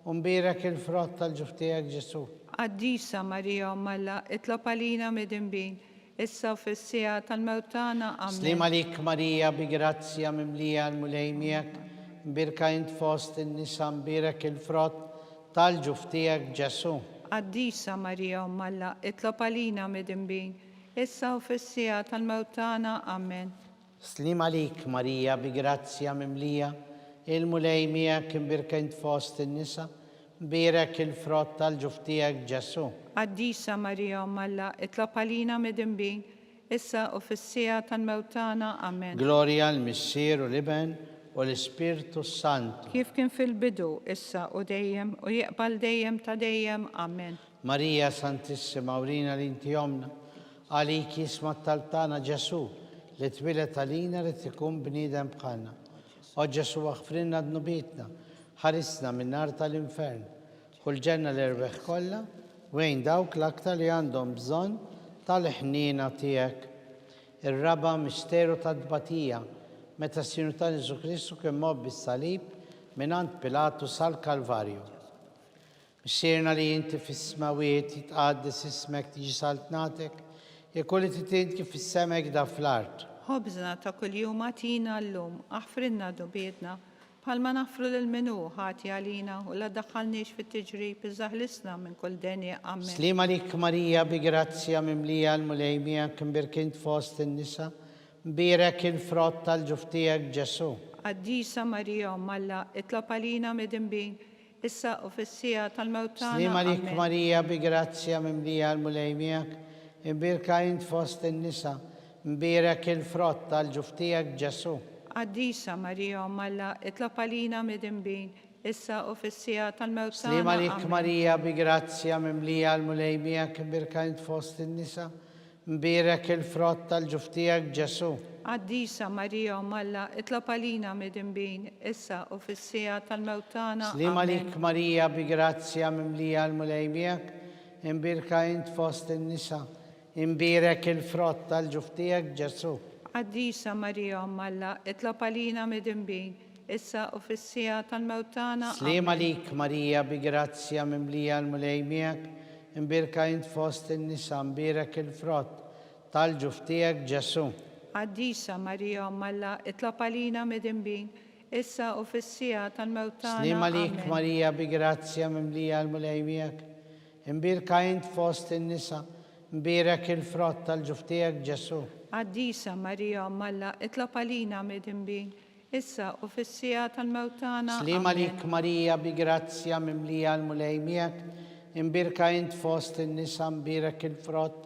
u mbierek il-frott tal-ġuf tiegħek Ġesù. Qaddisa Marija Omm Alla, itlob għalina midinbin, issa u fis-siegħa tal-mewt tagħna. Amen. Sliem għalik Marija, bi grazzja mimlija l-Mulej miegħek, imbierka int fost in-nisa, mbierek il-frott tal-ġuf tiegħek Ġesù. Qaddisa Marija Omm Alla, itlob għalina midinbin, Issa u fis-siegħa tal-mewt tagħna. Amen. Sliem għalik, Marija, bi grazzja mimlija, il-Mulej miegħek, imbierka int fost in-nisa, mbierek il-frott tal-ġuf tiegħek, Ġesù. Qaddisa Marija, Omm Alla, itlob għalina midinbin, issa u fis-siegħa tal-mewt tagħna. Amen. Glorja l-Missier u l-Iben u l-Ispirtu s-Santu. Kif kien fil-bidu, issa u dejjem, u jibqa' dejjem ta' dejjem. Amen. Marija Santissima urina li inti Ommna, għalik jisma' t-talb tagħna Ġesù li twieled għalina ried ikun bniedem bħalna. O Ġesù aħfrilna dnubietna, ħarisna min-nar tal-infern, ħu l-ġenna l-erwieħ kollha u għin dawk l-aktar li għandhom bżonn tal-ħniena tiegħek. Ir-raba' misteru tat-tbatija, meta s-Sinjur tagħna Ġesù Kristu kien mgħobbi s-salib mingħand Pilatu sal-Kalvarju. Missierna li inti fis-smewwiet, jitqaddes ismek, tiġi saltnatek, ikun li trid int kif fis-sema hekk da fl-art. Ħobżna ta' kuljum agħtina llum, aħfrilna dnubietna, bħalma naħfru lil min hu ħati għalina, u la ddaħħalniex fit-tiġrib, iżda ħlisna minn kull deni. Amen. Sliem għalik Marija, bi grazzja mimlija l-Mulej miegħek, imbierk int fost in-nisa, mbierek il-frott tal-ġuf tiegħek Ġesù. Qaddisa Marija Omm Alla, itlob għalina midinbin, Issa u fis-siegħa tal-mewt tagħna. Sliem għalik Marija, bi grazzja mimlija l-Mulej miegħek, imbierka int fost in-nisa, mbierek il-frott tal-ġuf tiegħek Ġesù. Qaddisa Marija Omm Alla, itlob għalina midinbin, issa u fis-siegħa tal-mewt tagħna. Sliem għalik Marija, bi grazzja mimlija l-Mulej miegħek, imbierka int fost in-nisa, Mbierek il-frott tal-ġuf tiegħek, Ġesù. Qaddisa Marija Omm Alla, itlob għalina midinbin, issa u fis-siegħa tal-mewt tagħna. Sliem għalik Marija, bi grazzja mimlija l-Mulej miegħek, imbierka int fost in-nisa, imbierek il-frott tal-ġuf tiegħek, Ġesù. Qaddisa Marija Omm Alla, itlob għalina midinbin, issa u fis-siegħa tal-mewt tagħna. Sliem għalik Marija, bi grazzja mimlija l-Mulej miegħek, Imbierka int fost in-nisa, mbierek il-frott tal-ġuf tiegħek, Ġesù. Qaddisa Marija Omm Alla, itlob għalina midinbin, issa u fis-siegħa tal-mewt tagħna. Sliem għalik Marija, bi grazzja mimlija l-Mulej miegħek. Imbierka int fost in-nisa, mbierek il-frott tal-ġuf tiegħek, Ġesù. Qaddisa Marija Omm Alla, itlob għalina midinbin, Issa u fis-siegħa tal-mewt tagħna. Sliem għalik Marija, bi grazzja mimlija l-Mulej miegħek, imbierka int fost in-nisa mbierek il-frott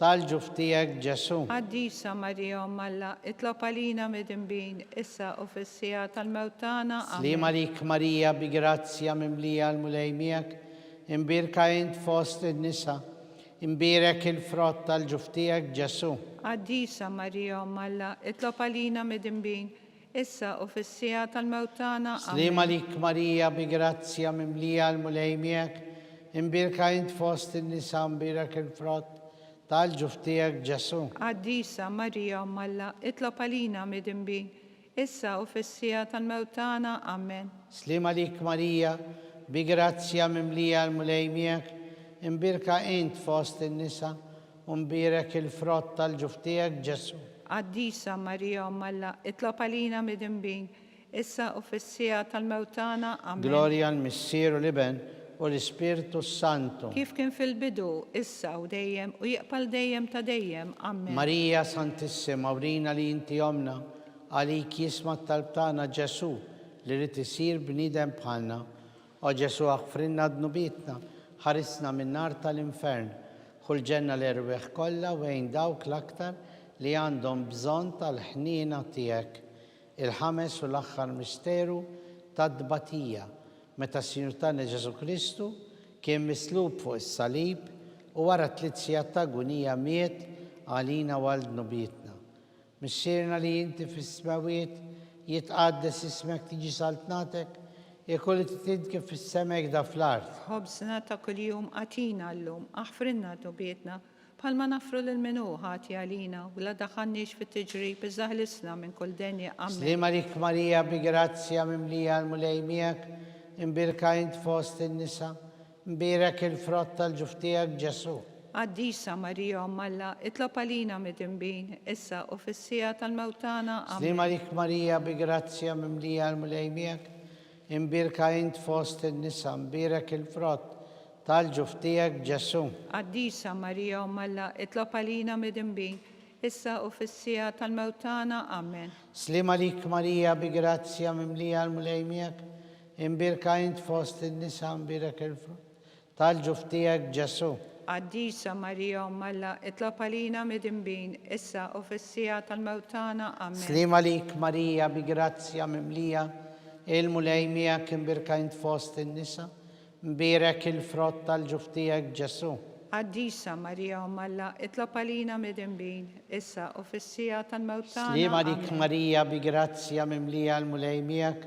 tal-ġuf tiegħek Ġesù. Qaddisa Marija Omm Alla, itlob għalina midinbin, issa u fis-siegħa tal-mewt tagħna. Amen. Sliem għalik Marija, bi grazzja mimlija l-Mulej miegħek, imbierka int fost in-nisa, Imbierek il-frott tal-ġuf tiegħek, Ġesù. Qaddisa Marija Omm Alla, itlob għalina midinbin, issa u fis-siegħa tal-mewt tagħna. Amen. Sliem għalik Marija, bi grazzja mimlija l-Mulej miegħek, imbierka int fost in-nisa mbierek il-frott tal-ġuf tiegħek, Ġesù. Qaddisa Marija Omm Alla, itlob għalina midinbin, issa u fis-siegħa tal-mewt tagħna. Amen. Sliem għalik Marija, bi grazzja mimlija l-Mulej miegħek, imbierka int fost in-nisa u mbierek il-frott tal-ġuf tiegħek, Ġesù. Qaddisa Marija Omm Alla, itlob għalina midinbin, issa u fis-siegħa tal-mewt tagħna. Amen. Glorja l-Missier u l-Iben. U l-Ispirtu s-Santu. Kif kien fil-bidu, issa u dejjem, u jibqa' 'l dejjem ta' dejjem. Ammen. Marija Santissima, urina li inti Ommna, għalik jisma' t-talb tagħna Ġesù li ried isir bniedem bħalna. O Ġesù aħfrilna dnubietna, ħarisna min-nar tal-infern, ħu l-ġenna l-erwieħ kollha u għin dawk l-aktar li għandhom bżonn tal-ħniena tiegħek. Il-ħames u l-aħħar misteru tat-tbatija, meta s-Sinjur tagħna Ġesù Kristu kien mislub fuq is-salib u wara tliet sigħat ta' agunija miet għalina u għal dnubietna. Missierna li inti fis-smewwiet, jitqaddes ismek, tiġi saltnatek, ikun li trid int kif fis-sema hekk da fl-art. Ħobżna ta' kuljum agħtina llum, aħfrilna dnubietna, Bħalma naffru lil min hu ħati għalina, u la daħħalniex fit-tiġrib, iżda ħlisna minn kull deni. Ammen. Sliem għalik Marija bi grazzja mimlija l-Mulej miegħek, imbierka int fost in-nisa, mbierek il-frott tal-ġuf tiegħek Ġesù. Qaddisa Marija Omm Alla, itlob għalina midinbin, issa u fis-siegħa tal-mewt tagħna. Ammen. Sliem għalik Marija bi grazzja mimlija l-Mulej miegħek, imbierka int fost in-nisa, mbierek il-frott Tal-ġuf tiegħek, Ġesù. Qaddisa Marija Omm Alla, itlob għalina midinbin, issa u fis-siegħa tal-mewt tagħna. Amen. Sliem għalik Marija bi grazzja mimlija l-Mulej miegħek, imbierka int fost in-nisa mbierek il-frott tal-ġuf tiegħek, Ġesù. Qaddisa Marija Omm Alla, itlob għalina midinbin, issa u fis-siegħa tal-mewt tagħna. Amen. Sliem għalik Marija bi grazzja mimlija, il-Mulej miegħek, imbierka int fost in-nisa, Mbierek il-frott tal-ġuf tiegħek, Ġesù. Qaddisa Marija Omm Alla, itlob għalina midinbin, issa u fis-siegħa tal-mewt tagħna. Sliem għalik Marija bi grazzja mimlija l-Mulej miegħek,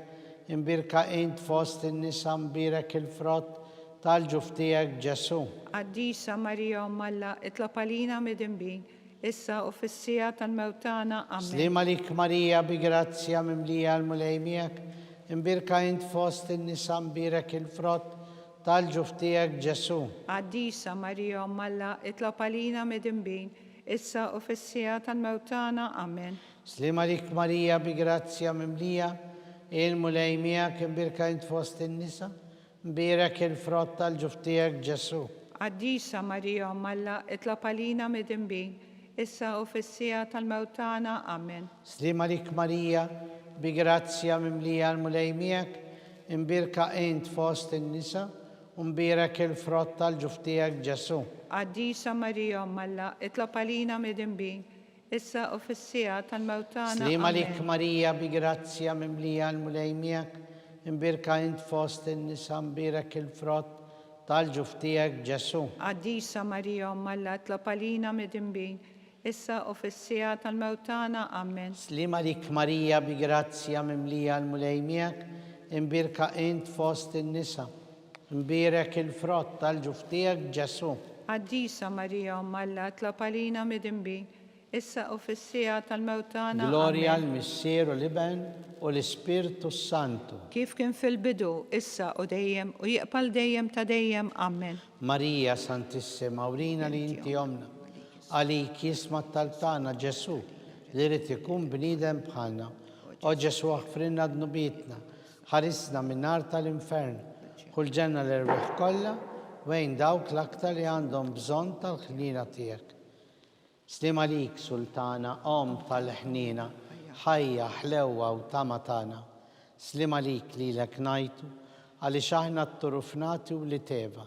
imbierka int fost in-nisa mbierek il-frott tal-ġuf tiegħek, Ġesù. Qaddisa Marija Omm Alla, itlob għalina midinbin, issa u fis-siegħa tal-mewt tagħna. Ammen. Sliem għalik Marija bi grazzja mimlija l-Mulej miegħek, imbierka int fost in-nisa mbierek il-frott tal-ġuf tiegħek Ġesù. Qaddisa Marija Omm Alla, itlob għalina midinbin, issa u fis-siegħa tal-mewt tagħna. Ammen. Sliem għalik Marija bi grazzja mimlija, il-Mulej miegħek, imbierka int fost in-nisa, Mbierek il-frott tal-ġuf tiegħek, Ġesù. Qaddisa Marija Omm Alla, itlob għalina midinbin, issa u fis-siegħa tal-mewt tagħna. Amen. Sliem għalik Marija, bi grazzja mimlija l-Mulej miegħek, imbierka int fost in-nisa, u mbierek il-frott tal-ġuf tiegħek, Ġesù. Qaddisa Marija Omm Alla, itlob għalina midinbin, issa u fis-siegħa tal-mewt tagħna. Sliem għalik Marija bi grazzja mimlija l-Mulej miegħek, imbierka int fost in-nisa mbierek il-frott tal-ġuf tiegħek Ġesù. Qaddisa Marija Omm Alla itlob għalina midinbin, issa u fis-siegħa tal-mewt tagħna. Ammen. Sliem għalik Marija bi grazzja mimlija l-Mulej miegħek, imbierka int fost in-nisa, mbierek il-frott tal-ġuf tiegħek Ġesù. Qaddisa Marija Omm Alla itlob għalina midinbin, issa u fis-siegħa tal-mewt tagħna. Glorja l-Missier u l-Iben u l-Ispirtu s-Santu. Kif kien fil-bidu, issa u dejjem, u jibqa' 'l dejjem ta' dejjem. Ammen. Marija Santissima, urina li inti Ommna. Għalik jisma' t-talb tagħna Ġesù, li ried ikun bniedem bħalna. O Ġesù aħfrilna dnubietna, Ħarisna min-nar tal-infern. Ħu l-ġenna l-erwieħ kollha u għin dawk l-aktar li għandhom bżonn tal-ħniena tiegħek. Sliem għalik, Sultana, Omm tal-ħniena, ħajja, ħlewwa u tama tagħna. Sliem għalik, lilek ngħajtu, għaliex aħna t-turufnati wlied Eva.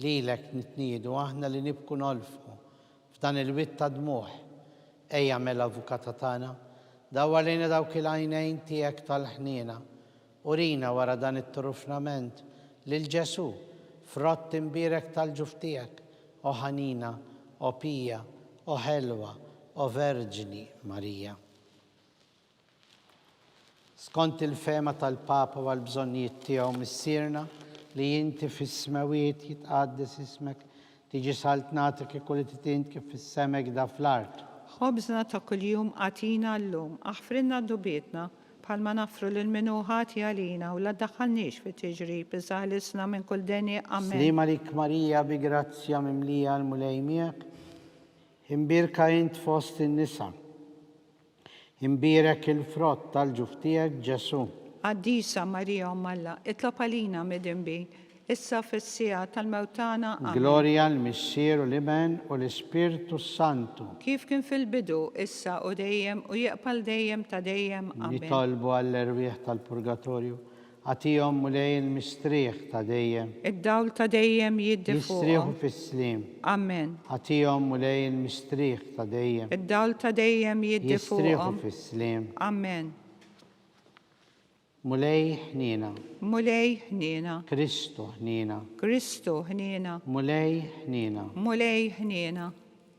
Lilek nitniedu aħna li nibku nolfqu f'dan il-wied ta' dmugħ. Ejja mela Avukata tagħna, dawwar lejna dawk il-għajnejn tiegħek tal-ħniena. Urina wara dan it-turufnament lil Ġesù, frott imbierek tal-ġuf tiegħek, o ħanina, o pija, o ħelwa, o Verġni Marija. Skont il-fehma tal-Papa u għall-bżonnijiet tiegħu Missierna li inti fis-smewwiet jitqaddes ismek, tiġi saltnatek ikun li trid int kif fis-sema hekk da fl-art. Ħobżna ta' kuljum agħtina llum, aħfrilna dnubietna, bħalma naħfru lil min hu ħati għalina u la ddaħħalniex fi tiġrib iżda ħlisna minn kull deni. Amen. Sliem għalik Marija bi grazzja mimlija l-Mulej miegħek, imbierka int fost in-nisa. Imbierek il-frott tal-ġuf tiegħek, Ġesù. Qaddisa Marija Omm Alla, itlob għalina midinbin, Issa fis-siegħa tal-mewt tagħna. Amen. Glorja l-Missier u l-Iben u l-Ispirtu s-Santu. Kif kien fil-bidu, issa u dejjem, u jibqa' għal dejjem ta' dejjem. Amen. Nitolbu għall-erwieħ tal-purgatorju. Agħtihom, Mulej, il-mistrieħ ta' dejjem. Id-dawl ta' dejjem jiddi fuqhom. Jistrieħu fis-sliem. Amen. Agħtihom, Mulej, il-mistrieħ ta' dejjem. Id-dawl ta' dejjem jiddi fuqhom. Jistrieħu fis-sliem. Amen. Mulej ħniena. Mulej ħniena. Kristu ħniena. Kristu ħniena. Mulej ħniena. Mulej ħniena.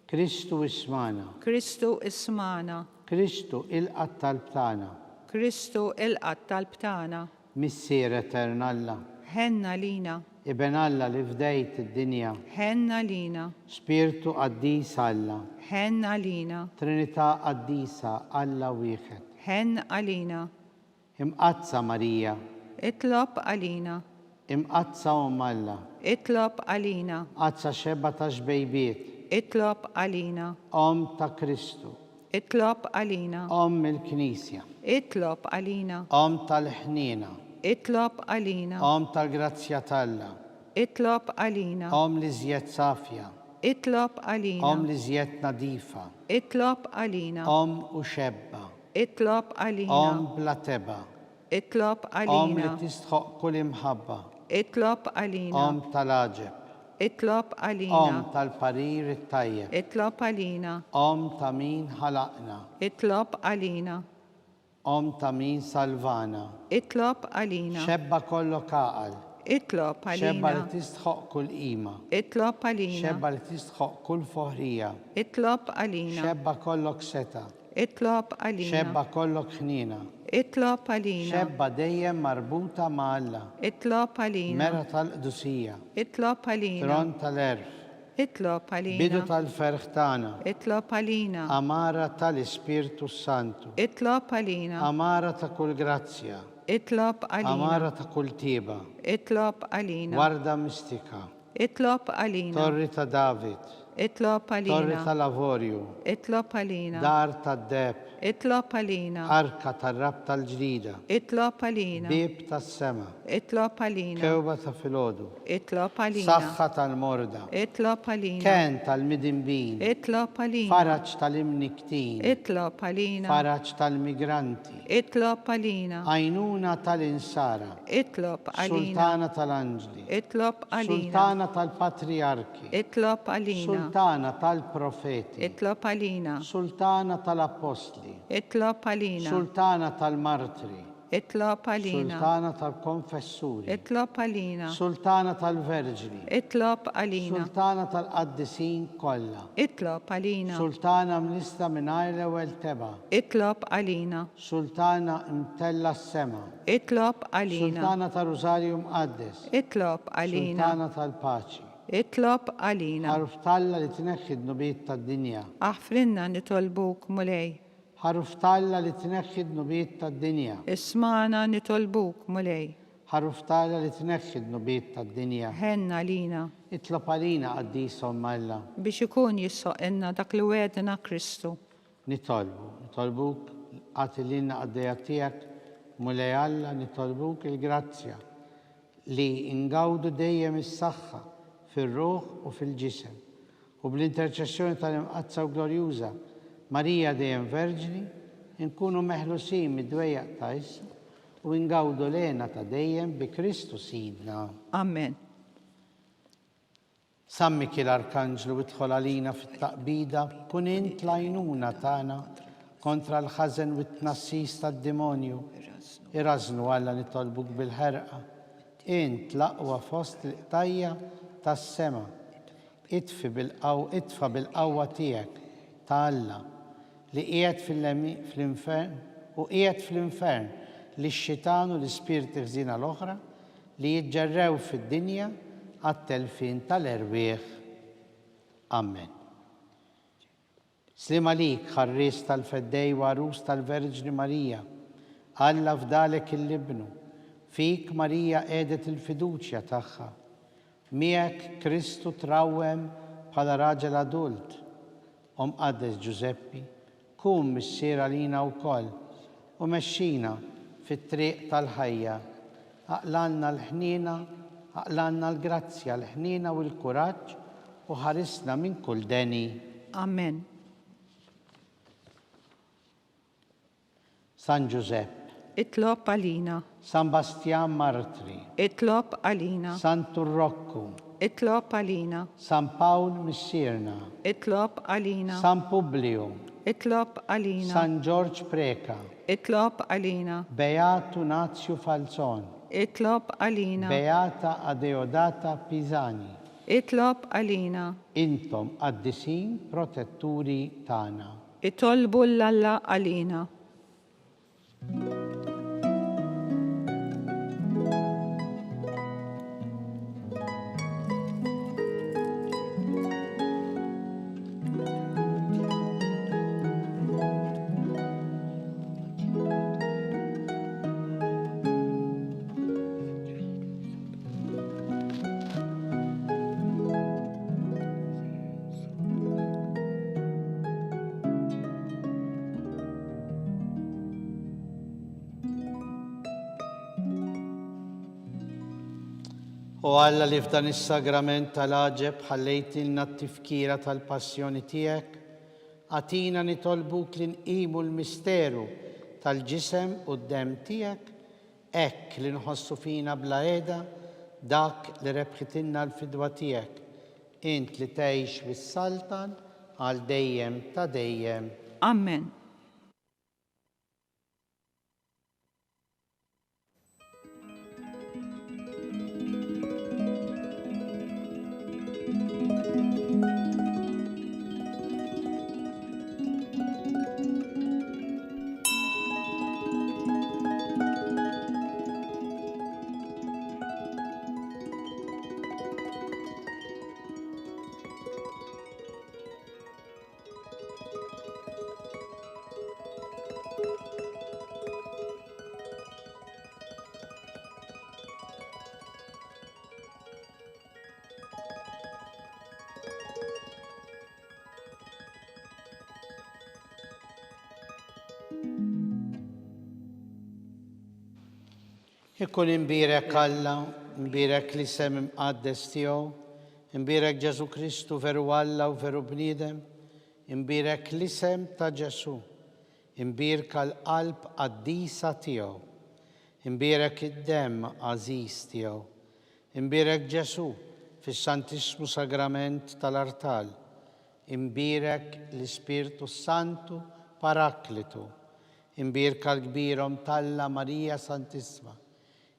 Kristu ismagħna. Kristu ismagħna. Kristu ilqa' t-talb tagħna. Kristu ilqa' t-talb tagħna. Missier etern Alla. Ħenn għalina. Iben Alla li fdejt id-dinja. Ħenn għalina. Spirtu qaddis Alla. Ħenn għalina. Trinità qaddisa Alla wieħed. Ħenn għalina. Imqaddsa Marija. Itlob għalina. Imqaddsa Omm Alla. Itlob għalina. Mqaddsa xebgħa ta' xbejbiet. Itlob għalina. Omm ta' Kristu. Itlob għalina. Omm il-Knisja. Itlob għalina. Omm tal-ħniena. Itlob għalina. Omm tal-grazzja t'Alla. Itlob għalina. Omm l-iżjed safja. Itlob għalina. Omm l-iżjed nadifa. Itlob għalina. Omm u xebba. Itlob għalina. Omm bla tebgħa. Itlob għalina. Omm li tistħoqq kull imħabba. Itlob għalina. Omm tal-għaġeb. Itlob għalina. Omm tal-parir it-tajjeb. Itlob għalina. Omm ta' min ħalaqna. Itlob għalina. Omm ta' min salvana. Itlob għalina. Xebba kollok għaqal. Itlob għalina. Xebba li tistħoqq kull qima. Itlob għalina. Xebba li tistħoqq kull foħrija. Itlob għalina. Xebba kollok setgħa. Itlob għalina. Xebba kollok ħniena. Itlob għalina. Xebba dejjem marbuta ma' Alla. Itlob għalina. Mera tal-qdusija. Itlob għalina. Tron tal-għerf. Itlob għalina. Bidu tal-ferħ tagħna. Itlob għalina. Għamara tal-Ispirtu s-Santu. Itlob għalina. Għamara ta' kull grazzja. Itlob għalina. Għamara ta' kull tjieba. Itlob għalina. Warda mistika. Itlob għalina. Torri ta' David. Itlob għalina. Torri tal-avorju. Itlob għalina. Dar tad-deheb. Itlob għalina. Arka tar-rabta l-ġdida. Itlob għalina. Bieb tas-sema. Itlob għalina. Kewba ta' filgħodu. Itlob għalina. Saħħa tal-morda. Itlob għalina. Kenn tal-midinbin. Itlob għalina. Faraġ tal-imnikktin. Itlob għalina. Faraġ tal-migranti. Itlob għalina. Għajnuna tal-insara. Itlob għalina. Sultana tal-anġli. Itlob għalina. Sultana tal-patrijarki. Itlob għalina. Sultana tal-profeti. Itlob għalina. Sultana tal-appostli. Itlob għalina. Sultana tal-martri. Itlob għalina. Sultana tal-konfessuri. Itlob għalina. Sultana tal-verġni. Itlob għalina. Sultana tal-qaddisin kollha. Itlob għalina. Sultana mlista mingħajr l-ewwel tebgħa. Itlob għalina. Sultana mtellgħa s-sema. Itlob għalina. Sultana tar-Rużarju Mqaddes. Itlob għalina. Sultana tal-paċi. Itlob għalina. Ħaruf t'Alla li tneħħi d-dnubiet tad-dinja. Aħfrilna nitolbuk, Mulej. Ħaruf t'Alla li tneħħi d-dnubiet tad-dinja. Ismagħna nitolbuk, Mulej. Ħaruf t'Alla li tneħħi d-dnubiet tad-dinja. Ħenn għalina. Itlob għalina, Qaddis Omm Alla. Biex ikun jissoqilna dak li wegħedna Kristu. Nitolbu, nitolbuk, agħti lilna qaddejja tiegħek, Mulej Alla, nitolbuk il-grazzja li ngawdu dejjem is-saħħa fir-ruħ u fil-ġisem, u bl-interċessjoni tal-Imqaddsa u Glorjuża Marija dejjem Verġni, inkunu meħlusin mid-dwejjaq ta' issa u ingawdu l-hena ta' dejjem bi Kristu Sidna. Amen. San Mikiel Arkanġlu idħol għalina fit-taqbida, kun int l-għajnuna tagħna kontra l-ħażen u t-tnassis tad-dimonju. Irażżnu Alla nitolbuk bil-ħerqa. Int l-aqwa fost l-qtajja' tas-sema. Itfi bil-qaw itfa' bil-qawwa tiegħek ta' Alla li qiegħed fl-infern u qiegħed fl-infern lix-xitan u l-ispirti ħżiena l-oħra li jiġġerrew fid-dinja għat-telfien tal-erwieħ. Amen. Sliem għalik, ħarries tal-Feddej u għarus tal-Verġni Marija. Alla fdalek 'il Ibnu. Fik Marija qiegħdet il-fiduċja tagħha. Miegħek Kristu trawwem bħala raġel adult. O Mqaddes Ġużeppi, kun missier għalina wkoll u mexxina fit-triq tal-ħajja. Aqlgħalna l-ħniena. Aqlgħalna l-grazzja, l-ħniena u l-kuraġġ u ħarisna minn kull deni. Amen. San Ġużepp. Itlob għalina. San Bastjan Martri. Itlob għalina. Santu Rokku. Itlob għalina. San Pawl Missierna. Itlob għalina. San Publiju. Itlob għalina. San Ġorġ Preca. Itlob għalina. Beatu Nazju Falzon. Itlob għalina. Beata Adeodata Pisani. Itlob għalina. Intom qaddisin protetturi tagħna. Itolbu 'l Alla għalina. O Alla li f'dan is-sagrament tal-għaġeb ħallejtilna t-tifkira tal-passjoni tiegħek, agħtina nitolbuk li nqimu l-misteru tal-ġisem u d-demm tiegħek Hekk li nħossu fina bla heda dak li rebħitilna l-fidwa tiegħek, int li tgħix u ssaltan għal dejjem ta' dejjem. Amen. Ikun imbierek Alla, imbierek l-isem imqaddes tiegħu, imbierek Ġesù Kristu veru Alla u veru bniedem, imbierek l-isem ta' Ġesù, imbierka l-qalb qaddisa tiegħu, imbierek id-demm għażiż tiegħu, Imbierek Ġesù fis-Santissmu Sagrament tal-Artal, imbierek l-Ispirtu s-Santu Paraklitu, imbierka l-kbir Omm t'Alla Marija Santissma,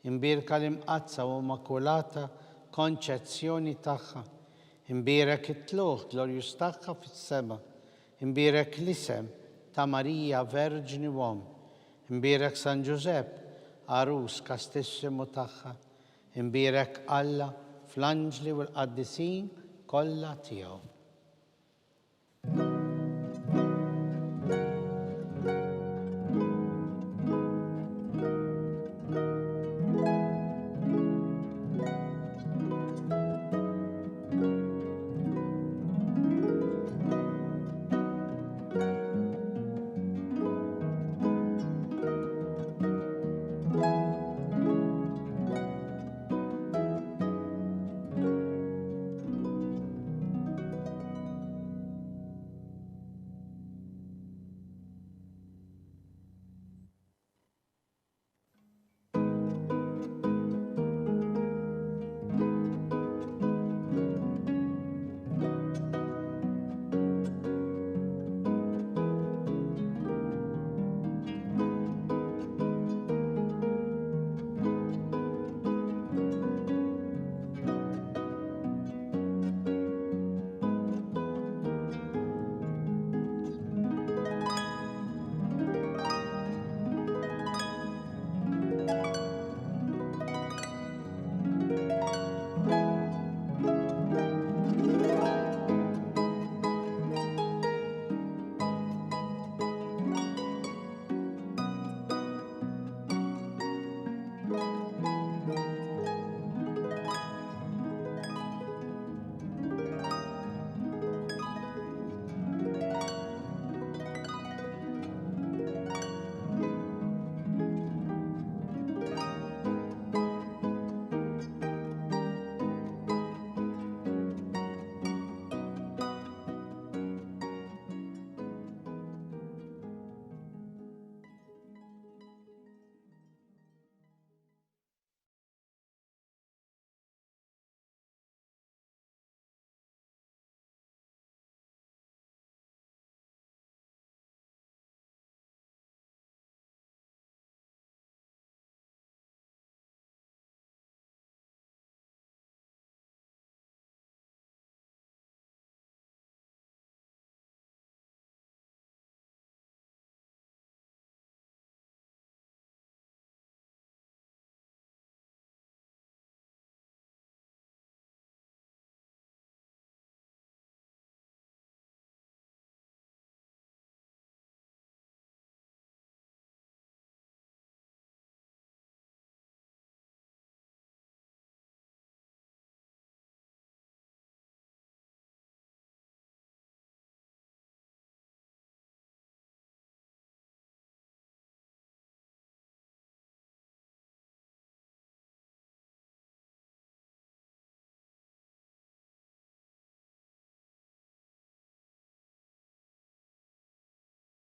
imbierka l-Imqaddsa u Immakulata Konċezzjoni tagħha, imbierek it-tlugħ glorjuż tagħha fis-sema, imbierek l-isem ta' Marija Verġni u Omm, imbierek San Ġużepp, għarus kastissimu tagħha, Imbierek Alla fl-anġli u l-qaddisin kollha tiegħu.